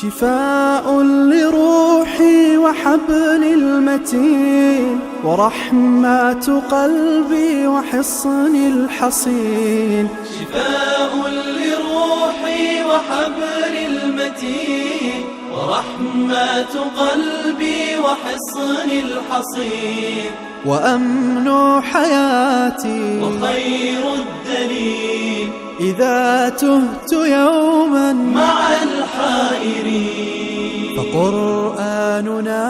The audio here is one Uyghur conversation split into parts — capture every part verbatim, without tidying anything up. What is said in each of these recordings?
شفاء لروحي وحبل المتين، ورحمة قلبي وحصن الحصين. شفاء لروحي وحبل المتين، ورحمة قلبي وحصن الحصين. وأمن حياتي وخير الدليل، إذا تهت يوما مع الحائرين. فقرآننا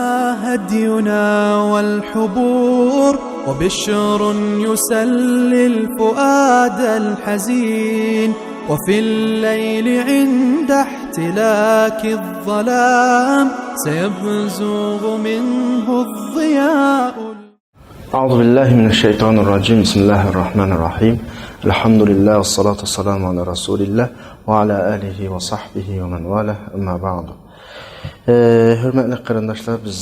هدينا والحبور، وبشر يسلي الفؤاد الحزين. وفي الليل عند احتلاك الظلام، سيبزغ منه الضياء. أعوذ بالله من الشيطان الرجيم. بسم الله الرحمن الرحيم. الحمد لله والصلاة والسلام على رسول الله وعلى آله وصحبه ومن والاه. أما بعد. ئە، ھۆرمەتلىك قېرىنداشلار، بىز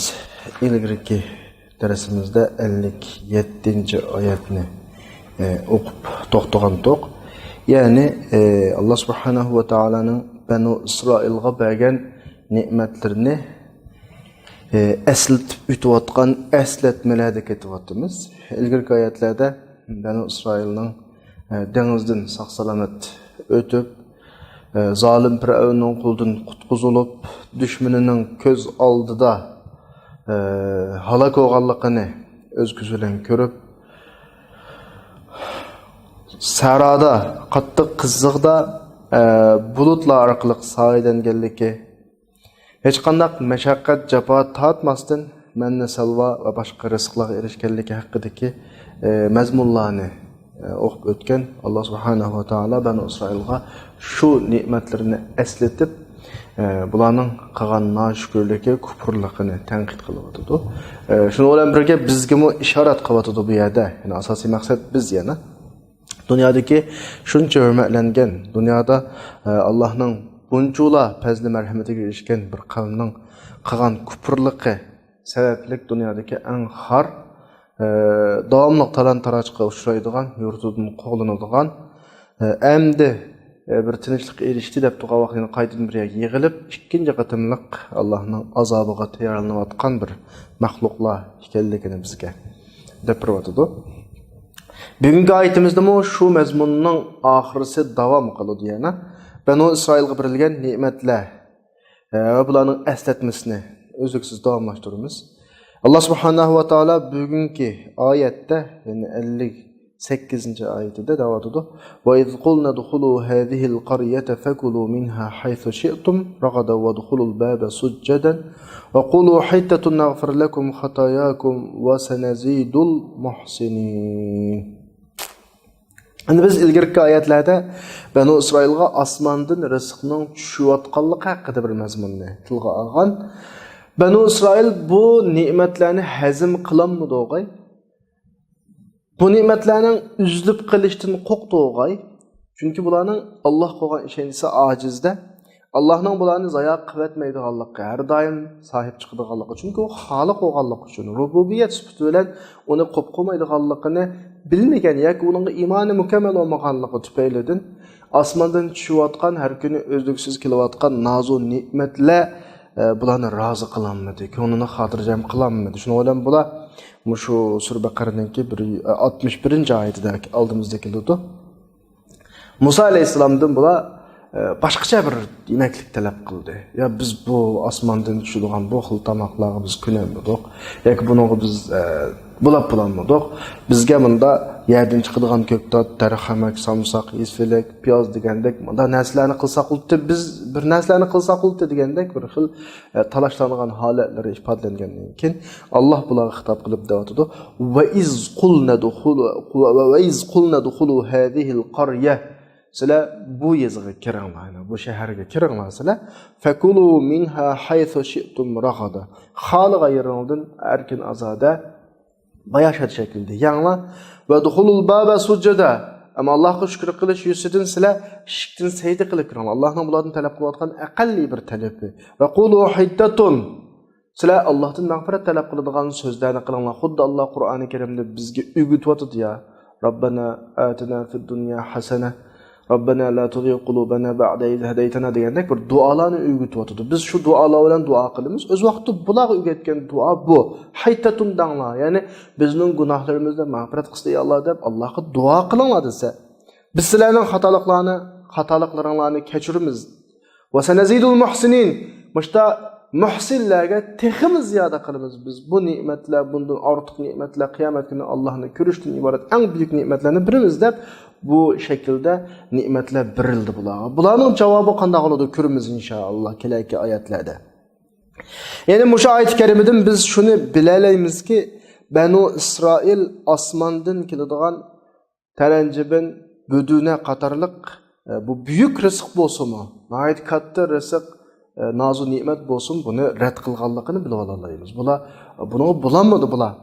ئىلگىرىكى دەرسىمىزدە ئەللىك يەتتىنچى ئايەتنى، ئە، ئوقۇپ توختىغانتۇق. يەنى، ئە، ئاللا سۇبھانەھۇ ۋە تائالانىڭ بەنۇ ئىسرائىلغا بەرگەن نېمەتلىرىنى ئە، ئەسلىتىپ ئۆتۈۋاتقان ئەسلەتمىلەردە كېتىۋاتىمىز. ئىلگىرىكى ئايەتلەردە بەنۇ ئىسرائىلنىڭ، ئە، دېڭىزدىن ساق-سالامەت ئۆتۈپ، ئە، زالىم پىرئەۋننىڭ قولىدىن قۇتقۇزۇلۇپ، دۈشمىنىنىڭ كۆز ئالدىدا، ئە، ھالاك بولغانلىقىنى ئۆز كۆزى بىلەن كۆرۈپ، سەھرادا قاتتىق قىزىقدا، ئە، بۇلۇتلار ئارقىلىق سايىلەنگەنلىكى، ھېچقانداق مەشەققەت، جاپا تارتماستىن مەننى سەلۋا ۋە باشقا رىزىقلارغا ئېرىشكەنلىكى ھەققىدىكى، ئە، مەزمۇنلارنى، ئە، ئوقۇپ ئۆتكەن. ئاللا سۇبھانەھۇ ۋە تائالا بەنۇ ئىسرائىلغا شۇ نېمەتلىرىنى ئەسلىتىپ، ئە، بۇلارنىڭ قىلغان ناشۈكۈرلۈكى، كۇپۇرلۇقىنى تەنقىد قىلىۋاتىدۇ. ئە، شۇنىڭ بىلەن بىرگە بىزگىمۇ ئىشارەت قىلىۋاتىدۇ بۇ يەردە. يەنى ئاساسىي مەقسەت بىز يەنە. دۇنيادىكى شۇنچە ھۆرمەتلەنگەن، دۇنيادا، ئە، ئاللاھنىڭ بۇنچىۋالا پەزلى مەرھەمىتىگە ئېرىشكەن بىر قەۋمنىڭ قىلغان كۇپۇرلۇقى سەۋەبلىك دۇنيادىكى ئەڭ خار، ئە، داۋاملىق تالان-تاراجغا ئۇچرايدىغان، يۇرتىدىن قوغلىنىدىغان، ئە، ئەمدى، ئە، بىر تىنچلىققا ئېرىشتى دەپ تۇرغان ۋاقتىدا قايتىدىن بىر يەرگە يىغىلىپ، ئىككىنچى قېتىملىق ئاللاھنىڭ ئازابىغا تەييارلىنىۋاتقان بىر مەخلۇقلار ئىكەنلىكىنى بىزگە دەپ بېرىۋاتىدۇ. بۈگۈنكى ئايىتىمىزدىمۇ شۇ مەزمۇننىڭ ئاخىرىسى داۋام قىلىدۇ يەنە. بەنۇ ئىسرائىلغا بېرىلگەن نېمەتلەر، ئە، ۋە بۇلارنىڭ ئەسلەتمىسىنى ئۈزلۈكسىز داۋاملاشتۇرىمىز. ئاللا سۇبھانەھۇ ۋە تائالا بۈگۈنكى ئايەتتە، يەنى ئەللىك سەككىزىنچى ئايىتىدە دەۋاتىدۇ: وإذ قلنا ادخلوا هذه القرية فكلوا منها حيث شئتم رغدا وادخلوا الباب سجدا وقولوا حطة نغفر لكم خطاياكم وسنزيد المحسنين. ئەمدى بىز ئىلگىرىكى ئايەتلەردە بەنۇ ئىسرائىلغا ئاسماندىن رىزىقنىڭ چۈشۈۋاتقانلىقى ھەققىدە بىر مەزمۇننى تىلغا ئالغان. بەنۇ ئىسرائىل بۇ نېمەتلەرنى ھەزىم قىلالمىدىغاي؟ بۇ نېمەتلەرنىڭ ئۈزۈلۈپ قېلىشتىن قورقتىغاي؟ چۈنكى بۇلارنىڭ ئاللاھقا بولغان ئىشەنچىسى ئاجىزدە. ئاللاھنىڭ بۇلارنى زايا قىلىۋەتمەيدىغانلىقى، ھەر دائىم ساھىب چىقىدىغانلىقى، چۈنكى ئۇ خالىق بولغانلىقى ئۈچۈن، رۇبۇبىيەت سۈپىتى بىلەن ئۇنى قوپ قويمايدىغانلىقىنى بىلمىگەن ياكى ئۇنىڭغا ئىمانى مۇكەممەل بولمىغانلىقى تۈپەيلىدىن ئاسماندىن چۈشۈۋاتقان، ھەر كۈنى ئۈزلۈكسىز كېلىۋاتقان نازۇ نېمەتلەر، ئە، بۇلارنى رازى قىلالمىدى، كۆڭلىنى خاتىرجەم قىلالمىدى. شۇنىڭ بىلەن بۇلار مۇشۇ سۈرە بەقەرىنىڭكى بىر، ئە، ئاتمىش بىرىنچى ئايىتىدە ئالدىمىزدا كېلىدۇ. مۇسا ئەلەيھىسسالامدىن بۇلار، ئە، باشقىچە بىر يېمەكلىك تەلەپ قىلدى. يا بىز بۇ ئاسماندىن چۈشىدىغان بۇ خىل تاماقلارغا بىز كۆنەلمىدۇق. ياكى بۇنىڭغا بىز، ئە، بولاپ بولالمىدۇق. بىزگە مۇندا يەردىن چىقىدىغان كۆكتات، تەرخەمەك، سامساق، يېسىلەك، پىياز دېگەندەك مۇنداق نەرسىلەرنى قىلساق بولاتتى، بىز بىر نەرسىلەرنى قىلساق بولاتتى دېگەندەك بىر خىل، ئە، تالاشلانغان ھالەتلىرى ئىپادىلەنگەندىن كېيىن، ئاللاھ بۇلارغا خىتاب قىلىپ دەۋاتىدۇ. وإذ قلنا ادخلوا، وإذ قلنا ادخلوا هذه القرية. سىلەر بۇ يېزىغا كىرىڭلار، يەنى بۇ شەھەرگە كىرىڭلار سىلەر. فكلوا منها حيث شئتم رغدا. خالىغان يېرىڭلاردىن ئەركىن ئازادە باياشات شەكلىدە يەڭلار. وادخلوا الباب سجدا. ئەمما ئاللاھقا شۈكۈر قىلىش يۈزىسىدىن سىلەر ئىشىكتىن سەجدە قىلىپ كىرىڭلار. ئاللاھنىڭ بۇلاردىن تەلەپ قىلىۋاتقان ئەقەللىي بىر تەلىپى. وقولوا حطة. سىلەر ئاللاھتىن مەغپىرەت تەلەپ قىلىدىغان سۆزلەرنى قىلىڭلار. خۇددى ئاللاھ قۇرئانى كەرىمدە بىزگە ئۆگىتىۋاتىدۇ يا. ربنا آتنا في الدنيا حسنة. ربنا لا تزغ قلوبنا بعد إذ هديتنا دېگەندەك بىر دۇئالارنى ئۆگىتىۋاتىدۇ. بىز شۇ دۇئالار بىلەن دۇئا قىلىمىز. ئۆز ۋاقتىدا بۇلارغا ئۆگەتكەن دۇئا بۇ. ھەيتەتۇن دەڭلار. يەنى بىزنىڭ گۇناھلىرىمىزدىن مەغپىرەت قىلسا يا ئاللا دەپ ئاللاغا دۇئا قىلىڭلار دېسە. بىز سىلەرنىڭ خاتالىقلارنى، خاتالىقلىرىڭلارنى كەچۈرىمىز. ۋە سەنەزىدۇل مۇھسىنىن. مۇشتا مۇھسىنلەرگە تېخىمۇ زىيادە قىلىمىز بىز. بۇ نېمەتلەر، بۇندىن ئارتۇق نېمەتلەر، قىيامەت كۈنى ئاللاھنى كۆرۈشتىن ئىبارەت ئەڭ بۈيۈك نېمەتلەرنى بېرىمىز دەپ، بۇ شەكىلدە نېمەتلەر بېرىلدى بۇلارغا. بۇلارنىڭ جاۋابى قانداق بولىدۇ، كۆرىمىز ئىنشائاللا كېلەكى ئايەتلەردە. يەنى مۇشۇ ئايەت كەرىمىدىن بىز شۇنى بىلەلەيمىزكى، بەنۇ ئىسرائىل ئاسماندىن كېلىدىغان تەرەنجىبىن، بۆدۈنە قاتارلىق، ئە، بۇ بۈيۈك رىزىق بولسىمۇ، ناھايىتى كاتتا رىزىق، ئە، نازۇ نېمەت بولسىمۇ، بۇنى رەت قىلغانلىقىنى بىلىۋالالايمىز. بۇلار بۇنىڭغا بولالمىدى بۇلار.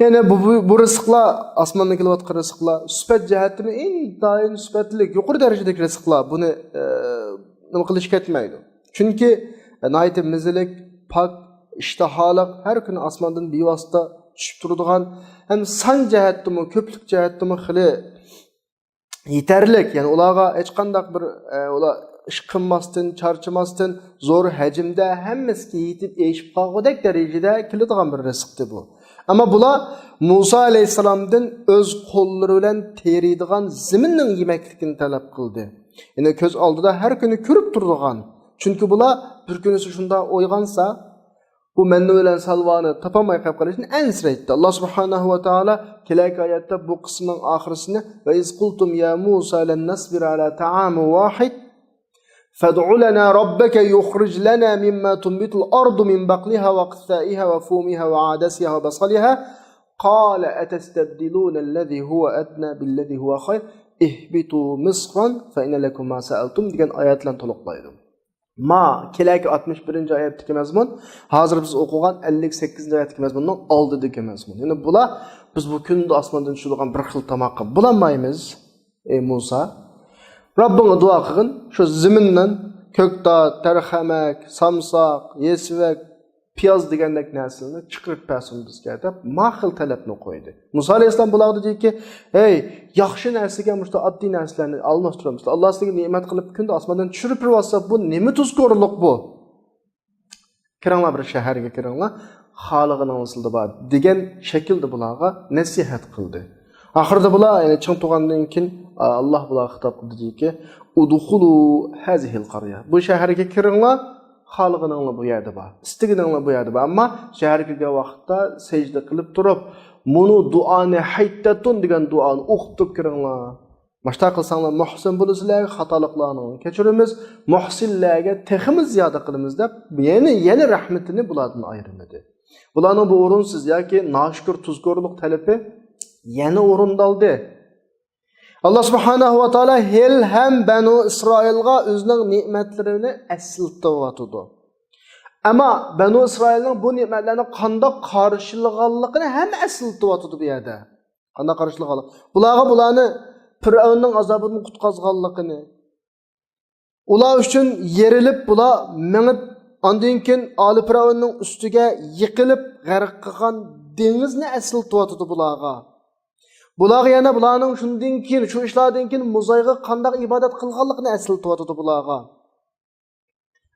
يەنى بۇ، بۇ، بۇ رىزىقلار، ئاسماندىن كېلىۋاتقان رىزىقلار سۈپەت جەھەتتىمۇ ئىنتايىن سۈپەتلىك، يۇقىرى دەرىجىدىكى رىزىقلار. بۇنى، ئە، نېمە قىلىش كەتمەيدۇ. چۈنكى ناھايىتى مېزىلىك، پاك، ئىشتىھالىق، ھەر كۈنى ئاسماندىن بىۋاسىتە چۈشۈپ تۇرىدىغان، ھەم سان جەھەتتىمۇ، كۆپلۈك جەھەتتىمۇ خېلى يېتەرلىك. يەنى ئۇلارغا ھېچقانداق بىر، ئە، ئۇلار ئىش قىلماستىن، چارچىماستىن، زور ھەجىمدە ھەممىسىگە يېتىپ ئېشىپ قالغۇدەك دەرىجىدە كېلىدىغان بىر رىزىقتى بۇ. ئەمما بۇلار مۇسا ئەلەيھىسسالامدىن ئۆز قوللىرى بىلەن تېرىيدىغان زېمىننىڭ يېمەكلىكىنى تەلەپ قىلدى. يەنى كۆز ئالدىدا ھەر كۈنى كۆرۈپ تۇرىدىغان. چۈنكى بۇلار بىر كۈنىسى شۇنداق ئويغانسا، بۇ مەننە بىلەن سەلۋانى تاپالماي قېلىپ قېلىشتىن ئەنسىرەيتتى. ئاللا سۇبھانەھۇ ۋە تائالا كېلەكى ئايەتتە بۇ قىسمىنىڭ ئاخىرىسىنى، وَإِذْ قُلْتُمْ يَا مُوسَىٰ لَن نَّصْبِرَ عَلَىٰ طَعَامٍ وَاحِدٍ فَادْعُ لَنَا رَبَّكَ يُخْرِجْ لَنَا مِمَّا تُنْبِتُ الْأَرْضُ مِنْ بَقْلِهَا وَقِثَّائِهَا وَفُومِهَا وَعَدَسِهَا وَبَصَلِهَا قَالَ أَتَسْتَبْدِلُونَ الَّذِي هُوَ أَدْنَىٰ بِالَّذِي هُوَ خَيْرٌ اهْبِطُوا مِصْرًا فَإِنَّ لَكُمْ مَا سَأَلْتُمْ دېگەن ئايەت بىلەن تولۇقلايدۇ. ما، كېلەكى ئاتمىش بىرىنچى ئايەتتىكى مەزمۇن، ھازىر بىز ئوقۇغان ئەللىك سەككىزىنچى ئايەتتىكى مەزمۇننىڭ ئالدىدىكى مەزمۇن. يەنى بۇلار، بىز بۇ كۈندە ئاسماندىن چۈشىدىغان بىر خىل تاماققا بولالمايمىز، ئەي مۇسا. رەببىڭگە دۇئا قىلغىن، شۇ زېمىندىن كۆكتات، تەرخەمەك، سامساق، يېسىۋەك، پىياز دېگەندەك نەرسىلەرنى چىقىرىپ بەرسۇن بىزگە دەپ، ما خىل تەلەپنى قويدى. مۇسا ئەلەيھىسسالام بۇلارغا دېدىكى، ھەي، ياخشى نەرسىگە مۇشۇ ئاددىي نەرسىلەرنى ئالماشتۇرامسىلەر؟ ئاللا سىلەرگە نېمەت قىلىپ كۈندە ئاسماندىن چۈشۈرۈپ بېرىۋاتسا، بۇ نېمە تۇزكورلۇق بۇ؟ كىرىڭلار بىر شەھەرگە كىرىڭلار، خالىغىنىڭلار سىلىدا بار دېگەن شەكىلدە بۇلارغا نەسىھەت قىلدى. ئاخىرىدا بۇلار، يەنى چىڭ تۇرغاندىن كېيىن، ئاللا بۇلارغا خىتاب قىلدىكى، ادخلوا هذه القرية. بۇ شەھەرگە كىرىڭلار، خالىغىنىڭلار بۇ يەردە بار، ئىستىگىنىڭلار بۇ يەردە بار. ئەمما شەھەرگە كىرگەن ۋاقىتتا سەجدە قىلىپ تۇرۇپ، مۇنۇ دۇئانى، ھەيتەتۇن دېگەن دۇئانى ئوقۇپ تۇرۇپ كىرىڭلار. ماشتا قىلساڭلار مۇھسىن بولىسىلەر، خاتالىقلارنى كەچۈرىمىز، مۇھسىنلەرگە تېخىمۇ زىيادە قىلىمىز دەپ، يەنە، يەنە رەھمىتىنى بۇلاردىن ئايرىمىدى. بۇلارنىڭ بۇ ئورۇنسىز ياكى ناشۈكۈر تۇزكورلۇق تەلىپى يەنە ئورۇندالدى. ئاللا سۇبھانەھۇ ۋە تائالا ھېلىھەم بەنۇ ئىسرائىلغا ئۆزىنىڭ نېمەتلىرىنى ئەسلىتىۋاتىدۇ. ئەمما بەنۇ ئىسرائىلنىڭ بۇ نېمەتلەرنى قانداق قارشىلىغانلىقىنى ھەم ئەسلىتىۋاتىدۇ بۇ يەردە. قانداق قارشىلىغانلىق؟ بۇلارغا بۇلارنى پىرئەۋننىڭ ئازابىدىن قۇتقازغانلىقىنى، ئۇلار ئۈچۈن يېرىلىپ بۇلار مېڭىپ، ئاندىن كېيىن ئالى پىرئەۋننىڭ ئۈستىگە يىقىلىپ غەرق قىلغان دېڭىزنى ئەسلىتىۋاتىدۇ بۇلارغا. بۇلارغا يەنە بۇلارنىڭ شۇندىن كېيىن، شۇ ئىشلاردىن كېيىن مۇزايغا قانداق ئىبادەت قىلغانلىقىنى ئەسلىتىۋاتىدۇ بۇلارغا.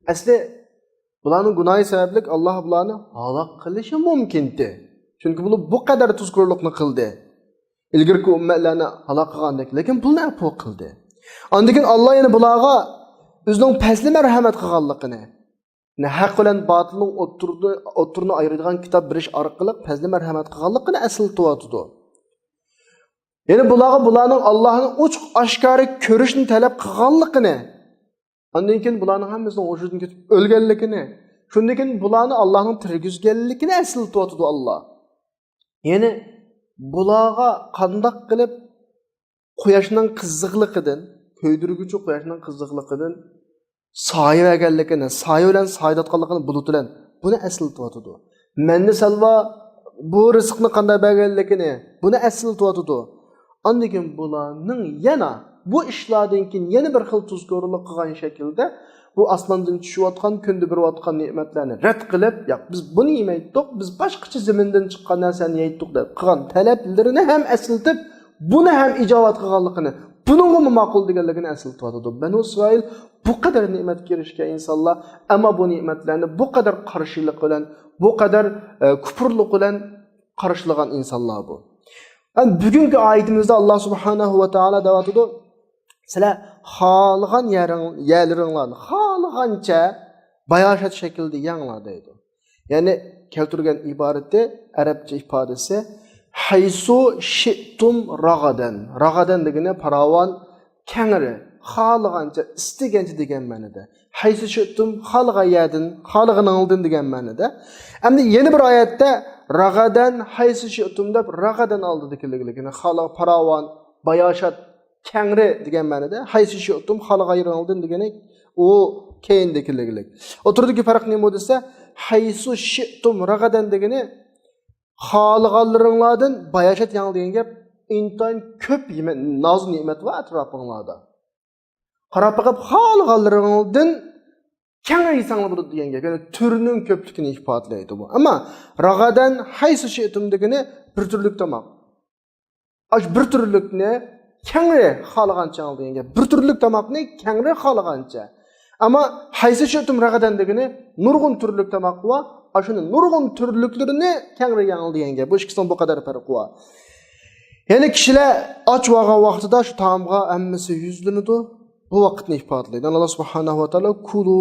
ئەسلى بۇلارنىڭ گۇناھى سەۋەبلىك ئاللا بۇلارنى ھالاك قىلىشى مۇمكىنتى. چۈنكى بۇلار بۇ قەدەر تۇزكورلۇقنى قىلدى. ئىلگىرىكى ئۈممەتلەرنى ھالاك قىلغاندەك، لېكىن بۇلارنى ئەپۇ قىلدى. ئاندىن كېيىن ئاللا يەنە بۇلارغا ئۆزىنىڭ پەزلى مەرھەمەت قىلغانلىقىنى، يەنى ھەق بىلەن باتىلنىڭ ئوتتۇرىدا-، ئوتتۇرىنى ئايرىيدىغان كىتاب بېرىش ئارقىلىق پەزلى مەرھەمەت قىلغانلىقىنى ئەسلىتىۋاتىدۇ. يەنى بۇلارغا بۇلارنىڭ ئاللانى ئوچۇق ئاشكارا كۆرۈشنى تەلەپ قىلغانلىقىنى، ئاندىن كېيىن بۇلارنىڭ ھەممىسىنىڭ ھوشىدىن كېتىپ ئۆلگەنلىكىنى، شۇندىن كېيىن بۇلارنى ئاللانىڭ تىرگۈزگەنلىكىنى ئەسلىتىۋاتىدۇ ئاللا. يەنى بۇلارغا قانداق قىلىپ قۇياشنىڭ قىزىقلىقىدىن، كۆيدۈرگۈچى قۇياشنىڭ قىزىقلىقىدىن سايە بەرگەنلىكىنى، سايە بىلەن سايىداتقانلىقىنى بۇلۇت بىلەن بۇنى ئەسلىتىۋاتىدۇ. مەننى سەلۋا بۇ رىزىقنى قانداق بەرگەنلىكىنى بۇنى ئەسلىتىۋاتىدۇ. ئاندىن كېيىن بۇلارنىڭ يەنە بۇ ئىشلاردىن كېيىن يەنە بىر خىل تۇزكورلۇق قىلغان شەكىلدە بۇ ئاسماندىن چۈشۈۋاتقان، كۈندە بېرىۋاتقان نېمەتلەرنى رەت قىلىپ، ياق، بىز بۇنى يېمەيتتۇق، بىز باشقىچە زېمىندىن چىققان نەرسىنى يەيتتۇق دەپ قىلغان تەلەپلىرىنى ھەم ئەسلىتىپ، بۇنى ھەم ئىجابەت قىلغانلىقىنى، بۇنىڭغىمۇ ماقۇل دېگەنلىكىنى ئەسلىتىۋاتىدۇ. بەنۇ ئىسرائىل بۇ قەدەر نېمەتكە ئېرىشكەن ئىنسانلار، ئەمما بۇ نېمەتلەرنى بۇ قەدەر قارشىلىق بىلەن، بۇ قەدەر، ئە، كۇپۇرلۇق بىلەن قارشىلىغان ئىنسانلار بۇ. ھەم بۈگۈنكى ئايىتىمىزدە ئاللا سۇبھانەھۇ ۋە تائالا دەۋاتىدۇ، سىلەر خالىغان يەرىڭ-، يەرلىرىڭلارنى خالىغانچە باياشات شەكلىدە يەڭلار دەيدۇ. يەنى كەلتۈرگەن ئىبارىتى، ئەرەبچە ئىپادىسى، ھەيسۇ شىئتۇم راغادەن. راغادەن دېگىنى پاراۋان، كەڭرى، خالىغانچە، ئىستىگەنچە دېگەن مەنىدە. ھەيسۇ شىئتۇم، خالىغان يەردىن، خالىغىنىڭدىن دېگەن مەنىدە. ئەمدى يەنە بىر ئايەتتە راغادەن ھەيسۇ شىئتۇم دەپ راغادەن ئالدىدىكىلىكىنى، خالىغان پاراۋان، باياشات، كەڭرى دېگەن مەنىدە، ھەيسۇ شىئتۇم، خالىغان يېرىڭدىن دېگىنى ئۇ كەينىدىكىلىك. ئوتتۇرىدىكى پەرق نېمە دېسە، ھەيسۇ شىئتۇم راغادەن دېگىنى خالىغانلىرىڭلاردىن باياشات يەڭ دېگەن گەپ، ئىنتايىن كۆپ يېمە-، نازۇ نېمەت بار ئەتراپىڭلاردا. قاراپ بېقىپ خالىغانلىرىڭدىن كەڭرى يېسەڭلار بولىدۇ دېگەن گەپ. يەنى تۈرنىڭ كۆپلۈكىنى ئىپادىلەيدۇ بۇ. ئەمما راغادەن ھەيسۇ شىئتۇم دېگىنى بىر تۈرلۈك تاماق. ئاشۇ بىر تۈرلۈكنى كەڭرى خالىغانچە دېگەن گەپ. بىر تۈرلۈك تاماقنى كەڭرى خالىغانچە. ئەمما ھەيسۇ شىئتۇم راغادەن دېگىنى نۇرغۇن تۈرلۈك تاماق بار. ئاشۇنى نۇرغۇن تۈرلۈكلىرىنى كەڭرى يەڭ دېگەن گەپ. بۇ ئىككىسىنىڭ بۇ قەدەر پەرقى بار. يەنى كىشىلەر ئاچ بولغان ۋاقتىدا شۇ تائامغا ھەممىسى يۈزلىنىدۇ. بۇ ۋاقىتنى ئىپادىلەيدۇ. ئاللا سۇبھانەھۇ ۋە تائالا كۇلۇ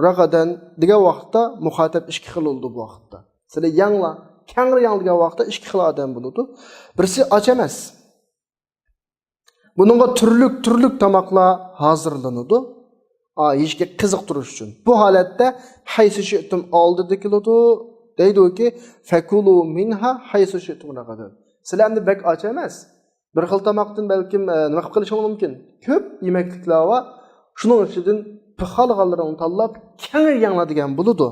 راغادەن دېگەن ۋاقىتتا مۇخاتەپ ئىككى خىل بولىدۇ بۇ ۋاقىتتا. سىلەر يەڭلار، كەڭرى يەڭ دېگەن ۋاقىتتا ئىككى خىل ئادەم بولىدۇ. بىرسى ئاچ ئەمەس. بۇنىڭغا تۈرلۈك، تۈرلۈك تاماقلار ھازىرلىنىدۇ. ئا، يېيىشكە قىزىقتۇرۇش ئۈچۈن. بۇ ھالەتتە ھەيسۇ شىئتۇم ئالدىدا كېلىدۇ. دەيدۇكى، فەكۇلۇ مىنھا ھەيسۇ شىئتۇم راغادەن. سىلەر ئەمدى بەك ئاچ ئەمەس. بىر خىل تاماقتىن بەلكىم، ئە، نېمە قىلىپ قېلىشىڭ مۇمكىن. كۆپ يېمەكلىكلەر بار. شۇنىڭ ئىچىدىن خالىغانلىرىڭنى تاللاپ، كەڭرى يەڭلار دېگەن بولىدۇ.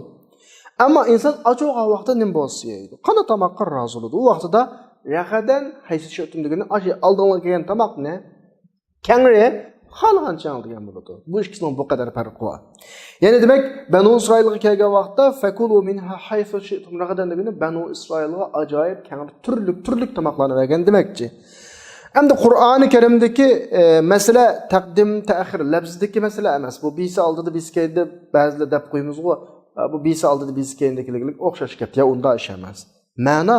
ئەمما ئىنسان ئاچ بولغان ۋاقىتتا نېمە بولسا يەيدۇ؟ قانداق تاماققا رازى بولىدۇ؟ ئۇ ۋاقتىدا راغادەن ھەيسۇ شىئتۇم دېگىنى ئاشۇ ئالدىڭلارغا كەلگەن تاماقنى كەڭرى خالىغانچە يەڭ دېگەن بولىدۇ. بۇ ئىككىسىنىڭ بۇ قەدەر پەرقى بار. يەنى دېمەك، بەنۇ ئىسرائىلغا كەلگەن ۋاقىتتا فەكۇلۇ مىنھا ھەيسۇ شىئتۇم راغادەن دېگىنى بەنۇ ئىسرائىلغا ئاجايىپ كەڭرى تۈرلۈك، تۈرلۈك تاماقلارنى بەرگەن دېمەكچى. ئەمدى قۇرئانى كەرىمدىكى، ئە، مەسىلە تەقدىم، تەئخىر لەپزىدىكى مەسىلە ئەمەس. بۇ بىرسى ئالدىدا، بىرسى كەينىدە بەزىلەر دەپ قويىمىزغۇ، ئە، بۇ بىرسى ئالدىدا، بىرسى كەينىدىكىلىك ئوخشاش گەپ. يا ئۇنداق ئىش ئەمەس. مەنا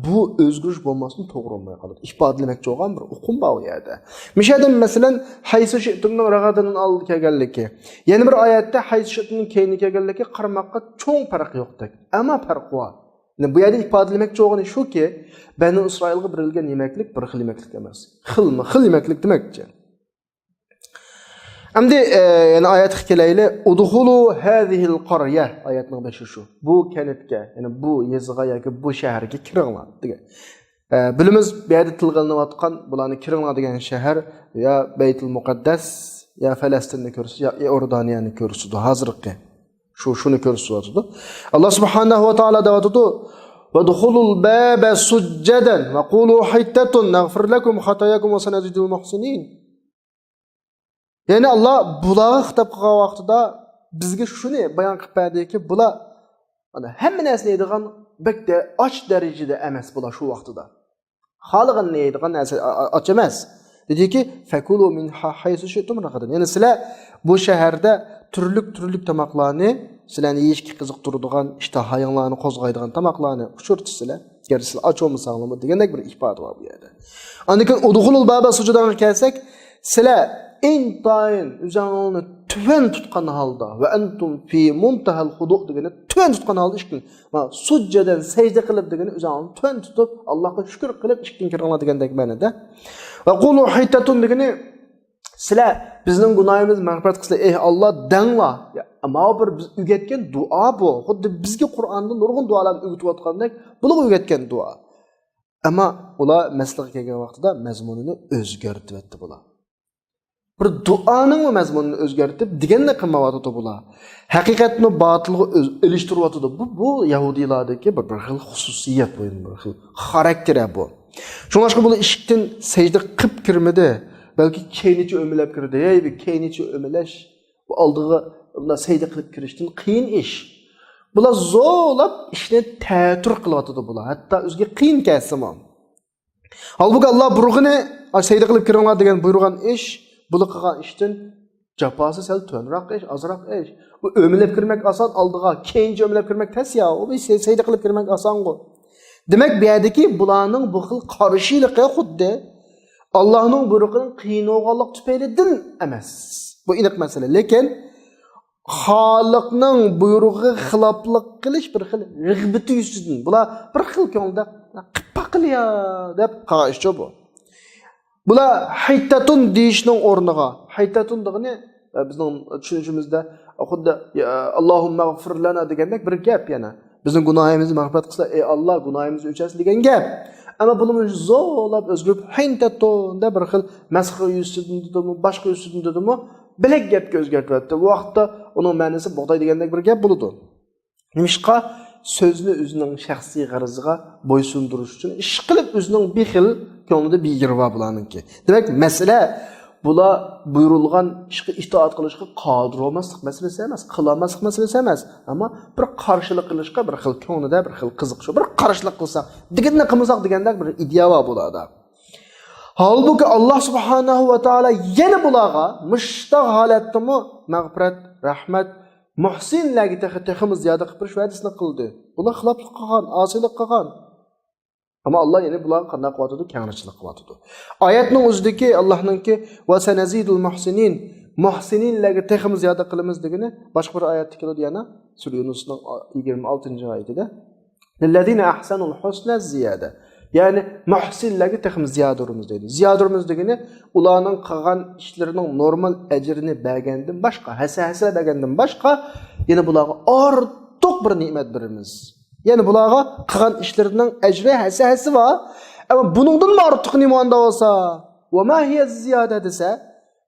بۇ ئۆزگىرىش بولماستىن توغرا بولماي قالىدۇ. ئىپادىلىمەكچى بولغان بىر ئۇقۇم بار ئۇ يەردە. مىشەدىن مەسىلەن، ھەيسۇ شىئتۇمنىڭ راغادىنىڭ ئالدىدا كەلگەنلىكى. يەنە بىر ئايەتتە ھەيسۇ شىئتۇمنىڭ كەينىگە كەلگەنلىكى قارىماققا چوڭ پەرق يوقتەك. ئەمما پەرق بار. يەنى بۇ يەردە ئىپادىلىمەكچى بولغىنى شۇكى، بەنۇ ئىسرائىلغا بېرىلگەن يېمەكلىك بىر خىل يېمەكلىك ئەمەس. خىلمۇ خىل يېمەكلىك دېمەكچى. ئەمدى، ئە، يەنە ئايەتكە كېلەيلى. ئۇدخۇلۇ ھازىھىل قاريە. ئايەتنىڭ بېشى شۇ. بۇ كەنتكە، يەنى بۇ يېزىغا ياكى بۇ شەھەرگە كىرىڭلار دېگەن. ئە، بىلىمىز، بۇ يەردە تىلغا ئېلىنىۋاتقان، بۇلارنى كىرىڭلار دېگەن شەھەر يا بەيتۇل مۇقەددەس، يا پەلەستىننى كۆرسىتىدۇ، يا ئىئوردانىيەنى كۆرسىتىدۇ، ھازىرقى. شۇ، شۇنى كۆرسىتىۋاتىدۇ. ئاللا سۇبھانەھۇ ۋە تائالا دەۋاتىدۇ، ۋەدخۇلۇل بابە سۇججەدەن ۋەقۇلۇ ھىتتەتۇن نەغفىر لەكۇم خاتاياكۇم ۋە سەنەزىدۇل مۇھسىنىن. يەنى ئاللا بۇلارغا خىتاب قىلغان ۋاقتىدا بىزگە شۇنى بايان قىلىپ بەردىكى، بۇلار مانا ھەممە نەرسىنى يەيدىغان بەك دە-، ئاچ دەرىجىدە ئەمەس بۇلار شۇ ۋاقتىدا. خالىغىنىنى يەيدىغان نەرسە، ئا-، ئا-، ئاچ ئەمەس. دېدىكى، فەكۇلۇ مىنھا ھەيسۇ شىئتۇم راغادەن. يەنى سىلەر بۇ شەھەردە تۈرلۈك، تۈرلۈك تاماقلارنى، سىلەرنى يېيىشكە قىزىقتۇرىدىغان، ئىشتىھايىڭلارنى قوزغايدىغان تاماقلارنى ئۇچرىتىسىلەر. گەرچە سىلەر ئاچ بولمىساڭلارمۇ دېگەندەك بىر ئىپادە بار بۇ يەردە. ئاندىن كېيىن ئۇدخۇلۇل بابە سۇججەدەنغا كەلسەك، سىلەر ئىنتايىن ئۆزۈڭلارنى تۆۋەن تۇتقان ھالدا، ۋە ئەنتۇم فى مۇنتەھەل خۇدۇ دېگىنى تۆۋەن تۇتقان ھالدا ئىككىن. ما سۇججەدەن سەجدە قىلىپ دېگىنى ئۆزۈڭلارنى تۆۋەن تۇتۇپ، ئاللاغا شۈكۈر قىلىپ ئىككىن كىرىڭلار دېگەندەك مەنىدە. ۋەقۇلۇ ھىتتەتۇن دېگىنى سىلەر بىزنىڭ گۇناھىمىزنى مەغپىرەت قىلسىلەر، ئەي ئاللا دەڭلار. يا، ماۋۇ بىر بىز ئۆگەتكەن دۇئا بۇ. خۇددى بىزگە قۇرئاندا نۇرغۇن دۇئالارنى ئۆگىتىۋاتقاندەك، بۇلارغا ئۆگەتكەن دۇئا. ئەمما ئۇلار مەسىلىگە كەلگەن ۋاقتىدا مەزمۇنىنى ئۆزگەرتىۋەتتى بۇلار. بىر دۇئانىڭمۇ مەزمۇنىنى ئۆزگەرتىپ دېگەننى قىلمايۋاتىدۇ بۇلار. ھەقىقەتنى باتىلغا ئۆز-، ئېلىشتۇرۇۋاتىدۇ. بۇ، بۇ يەھۇدىيلاردىكى بىر، بىر خىل خۇسۇسىيەت، بۇ بىر خىل خاراكتېر بۇ. شۇڭلاشقا بۇلار ئىشىكتىن سەجدە قىلىپ كىرمىدى. بەلكى كەينىچە ئۆمىلەپ كىردى. ھەي، بۇ كەينىچە ئۆمىلەش، بۇ ئالدىغا بۇنداق سەجدە قىلىپ كىرىشتىن قىيىن ئىش. بۇلار زورلاپ ئىشنى تەتۈر قىلىۋاتىدۇ بۇلار. ھەتتا ئۆزىگە قىيىن كەلسىمۇ. ھالبۇكى، ئاللا بۇرغىنى ئاشۇ سەيدە قىلىپ كىرىڭلار دېگەن بۇيرۇغان ئىش، بۇلا قىلغان ئىشتىن جاپاسى سەل تۆۋەنراق ئىش، ئازراق ئىش. ئۇ ئۆمىلەپ كىرمەك ئاسان، ئالدىغا، كېيىنچە ئۆمىلەپ كىرمەك تەس يا. ئۇ بىر سەي-، سەيدە قىلىپ كىرمەك ئاسانغۇ. دېمەك، بۇ يەردىكى بۇلارنىڭ بۇ خىل قارشىلىقى خۇددى ئاللانىڭ بۇيرۇقىنىڭ قىيىن بولغانلىق تۈپەيلىدىن ئەمەس. بۇ ئېنىق مەسىلە. لېكىن خالىقنىڭ بۇيرۇقىغا خىلاپلىق قىلىش بىر خىل رىغبىتى يۈزىسىدىن. بۇلار بىر خىل كۆڭلىدە «قىپ باقىلى يا» دەپ قالغان ئىشچۇ بۇ. بۇلار «ھەيتەتۇن» دېيىشنىڭ ئورنىغا، «ھەيتەتۇن» دېگىنى، ئە، بىزنىڭ چۈشىنىشىمىزدە خۇددى، ئە، «ئاللاھۇممەغفىر لەنا» دېگەندەك بىر گەپ يەنە. بىزنىڭ گۇناھىمىزنى مەغپىرەت قىلسا، «ئەي ئاللا، گۇناھىمىزنى ئۆچەرسىن» دېگەن گەپ. ئەمما بۇنى زورلاپ ئۆزگىرىپ «ھەيتەتۇن» دەپ بىر خىل مەسخىرە يۈزىسىدىن دېدىمۇ، باشقا يۈزىسىدىن دېدىمۇ، بىلەك گەپكە ئۆزگەرتىۋەتتى. بۇ ۋاقىتتا ئۇنىڭ مەنىسى بۇغداي دېگەندەك بىر گەپ بولىدۇ. نېمىشقا؟ سۆزنى ئۆزىنىڭ شەخسىي غەرىزىغا بويسۇندۇرۇش ئۈچۈن، ئىشقىلىپ ئۆزىنىڭ بىر خىل كۆڭلىدە بىر يېرى بار بۇلارنىڭكى. دېمەك، مەسىلە بۇلار بۇيرۇلغان ئىشقا ئىتائەت قىلىشقا قادىر بولماسلىق مەسىلىسى ئەمەس، قىلالماسلىق مەسىلىسى ئەمەس. ئەمما بىر قارشىلىق قىلىشقا بىر خىل كۆڭلىدە بىر خىل قىزىقىش، بىر قارشىلىق قىلساق، دېگىنىنى قىلمىساق دېگەندەك بىر ئىدىيە بار بۇلاردا. ھالبۇكى، ئاللا سۇبھانەھۇ ۋە تائالا يەنە بۇلارغا مۇشتاق ھالەتتىمۇ مەغپىرەت، رەھمەت، مۇھسىنلەرگە تېخى، تېخىمۇ زىيادە قىلىپ بېرىش ۋەدىسىنى قىلدى. بۇلار خىلاپلىق قىلغان، ئاسىيلىق قىلغان. ئەمما ئاللا يەنە بۇلارغا قانداق قىلىۋاتىدۇ؟ كەڭرىچىلىك قىلىۋاتىدۇ. ئايەتنىڭ ئۆزىدىكى ئاللانىڭكى «ۋە سەنەزىدۇل مۇھسىنىن»، مۇھسىنىنلەرگە تېخىمۇ زىيادە قىلىمىز دېگىنى باشقا بىر ئايەتتە كېلىدۇ يەنە. سۈرە يۇنۇسنىڭ يىگىرمە ئالتىنچى ئايىتىدە. «لىللەزىنە ئەھسەنۇل ھۇسنە زىيادە». يەنى مۇھسىنلەرگە تېخىمۇ زىيادە ئۇرىمىز دەيدۇ. زىيادە ئۇرىمىز دېگىنى ئۇلارنىڭ قىلغان ئىشلىرىنىڭ نورمال ئەجرىنى بەرگەندىن باشقا، ھەسسە-ھەسسە بەرگەندىن باشقا، يەنە بۇلارغا ئارتۇق بىر نېمەت بېرىمىز. يەنى بۇلارغا قىلغان ئىشلىرىنىڭ ئەجرى ھەسسە-ھەسسە بار. ئەمما بۇنىڭدىنمۇ ئارتۇق نېمە ئاندا بولسا، «ۋە ما ھىيە زىيادە» دېسە،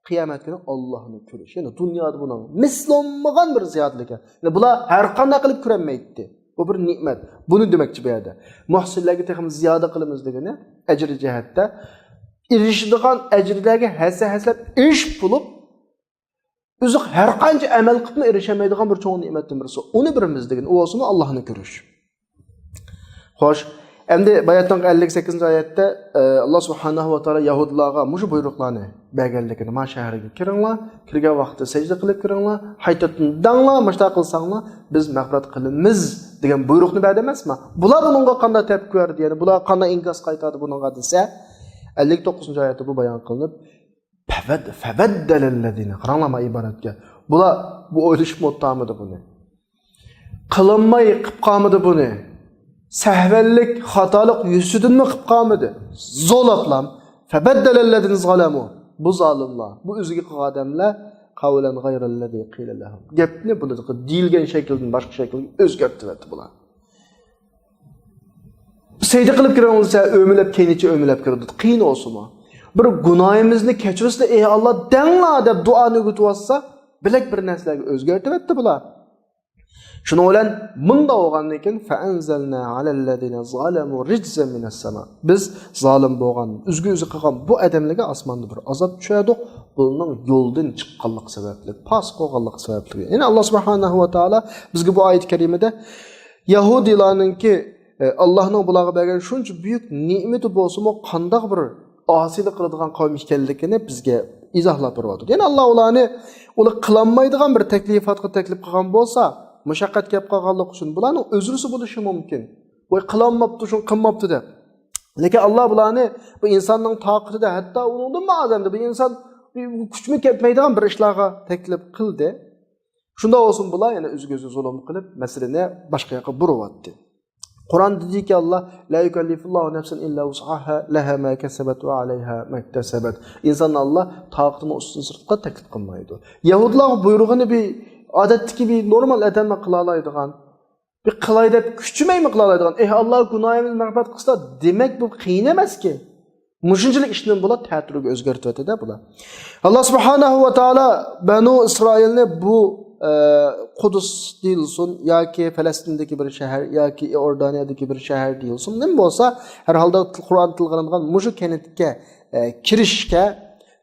قىيامەت كۈنى ئاللانى كۆرۈش. يەنى دۇنيادا بۇنىڭ مىسلى بولمىغان بىر زىيادىلىكى. يەنى بۇلار ھەر قانداق قىلىپ كۆرەلمەيتتى. بۇ بىر نېمەت. بۇنى دېمەكچى بۇ يەردە. مۇھسىنلەرگە تېخىمۇ زىيادە قىلىمىز دېگىنى ئەجرى جەھەتتە ئېرىشىدىغان ئەجىرلەرگە ھەسسە-ھەسسىلەپ ئېرىشىپ بولۇپ، ئۆزى ھەر قانچە ئەمەل قىلىپمۇ ئېرىشەلمەيدىغان بىر چوڭ نېمەتتىن بىرسى. ئۇنى بېرىمىز دېگىن. ئۇ بولسىمۇ ئاللانى كۆرۈش. خوش. ئەمدى باياتنىڭ ئەللىك سەككىزىنچى ئايەتتە، ئە، ئاللا سۇبھانەھۇ ۋە تائالا يەھۇدىيلارغا مۇشۇ بۇيرۇقلارنى بەرگەنلىكىنى، «ما شەھەرگە كىرىڭلار، كىرگەن ۋاقىتتا سەجدە قىلىپ كىرىڭلار، ھەيتەتۇن دەڭلار، مۇشۇنداق قىلساڭلار بىز مەغپىرەت قىلىمىز» دېگەن بۇيرۇقنى بەردى ئەمەسمۇ؟ بۇلار بۇنىڭغا قانداق تەپكۈر بەردى؟ يەنى بۇلار قانداق ئىنكاس قايتاردى بۇنىڭغا دېسە، ئەللىك توققۇزىنچى ئايەتتە بۇ بايان قىلىنىپ، فەبەد-، فەبەددەلەللەزىنە. قاراڭلار ما ئىبارەتكە. بۇلار بۇ ئويلىشىپ ئولتۇرمىدى بۇنى. قىلالماي قىپ قالمىدى بۇنى. سەھۋەنلىك، خاتالىق يۈزىسىدىنمۇ قىپ قالمىدى. زورلاپلام. فەبەددەلەللەزىنە زالەمۇ. بۇ زالىملار، بۇ ئۆزىگە قىلغان ئادەملەر قەۋلەن غەيرەللەزى قىلە لەھۇم. گەپنى بۇلارغا دېيىلگەن شەكىلدىن باشقا شەكىلگە ئۆزگەرتىۋەتتى بۇلار. سەجدە قىلىپ كىرىڭ دېسە، ئۆمىلەپ، كەينىچە ئۆمىلەپ كىرىدۇ. قىيىن بولسىمۇ. بىر گۇناھىمىزنى كەچۈرسىلە، ئەي ئاللا، دەڭلا دەپ دۇئانى ئۆگىتىۋاتسا، بىلەك بىر نەرسىلەرگە ئۆزگەرتىۋەتتى بۇلار. شۇنىڭ بىلەن مۇنداق بولغاندىن كېيىن، فەئەنزەلنا ئەلەللەزىنە زالەمۇ رىجزەن مىنەسسەما. بىز زالىم بولغان، ئۆزگە ئۆزى قىلغان بۇ ئادەملەرگە ئاسماندىن بىر ئازاب چۈشۈردۇق. بۇنىڭ يولدىن چىققانلىقى سەۋەبلىك، پاسىق بولغانلىقى سەۋەبلىك. يەنى ئاللا سۇبھانەھۇ ۋە تائالا بىزگە بۇ ئايەت كەرىمىدە يەھۇدىيلارنىڭكى، ئە، ئاللانىڭ بۇلارغا بەرگەن شۇنچە بۈيۈك نېمىتى بولسىمۇ، قانداق بىر ئاسىيلىق قىلىدىغان قەۋم ئىكەنلىكىنى بىزگە ئىزاھلاپ بېرىۋاتىدۇ. يەنى ئاللا ئۇلارنى، ئۇلار قىلالمايدىغان بىر تەكلىپاتقا تەكلىپ قىلغان بولسا، مۇشەققەت كەپ قالغانلىقى ئۈچۈن بۇلارنىڭ ئۆزرىسى بولۇشى مۇمكىن. ۋاي، قىلالماپتۇ، شۇنى قىلماپتۇ دەپ. لېكىن ئاللا بۇلارنى بۇ ئىنساننىڭ تاقىتىدە، ھەتتا ئۇنىڭدىنمۇ ئاز ئەمدى بۇ ئىنسان كۈچمۇ كەتمەيدىغان بىر ئىشلارغا تەكلىپ قىلدى. شۇنداق بولسىمۇ بۇلار يەنە ئۆزىگە ئۆزى زۇلۇم قىلىپ، مەسىلىنى باشقا ياققا بۇرۇۋەتتى. قۇرئان دېدىكى، ئاللا، لا يۇكەللىفۇللاھۇ نەفسەن ئىللا ۋۇسئەھا، لەھا ما كەسەبەت ۋە ئەلەيھا مەكتەسەبەت. ئىنساننى ئاللا تاقىتىنىڭ ئۈستىدىن سىرتقا تەكلىپ قىلمايدۇ. يەھۇدىيلارغا بۇيرۇغىنى بىر ئادەتتىكى بىر نورمال ئادەممۇ قىلالايدىغان، بىر قىلاي دەپ كۈچىمەيمۇ قىلالايدىغان، ئەي ئاللا، گۇناھىمىزنى مەغپىرەت قىلسا دېمەك، بۇ قىيىن ئەمەسكى. مۇشۇنچىلىك ئىشنى بۇلار تەتۈرگە ئۆزگەرتىۋەتتى-دە بۇلار. ئاللا سۇبھانەھۇ ۋە تائالا بەنۇ ئىسرائىلنى بۇ، ئە، قۇدس دېيىلسۇن ياكى پەلەستىندىكى بىر شەھەر ياكى ئىئوردانىيەدىكى بىر شەھەر دېيىلسۇن، نېمە بولسا، ھەر ھالدا قۇرئان تىلغا ئېلىنغان مۇشۇ كەنتكە، ئە، كىرىشكە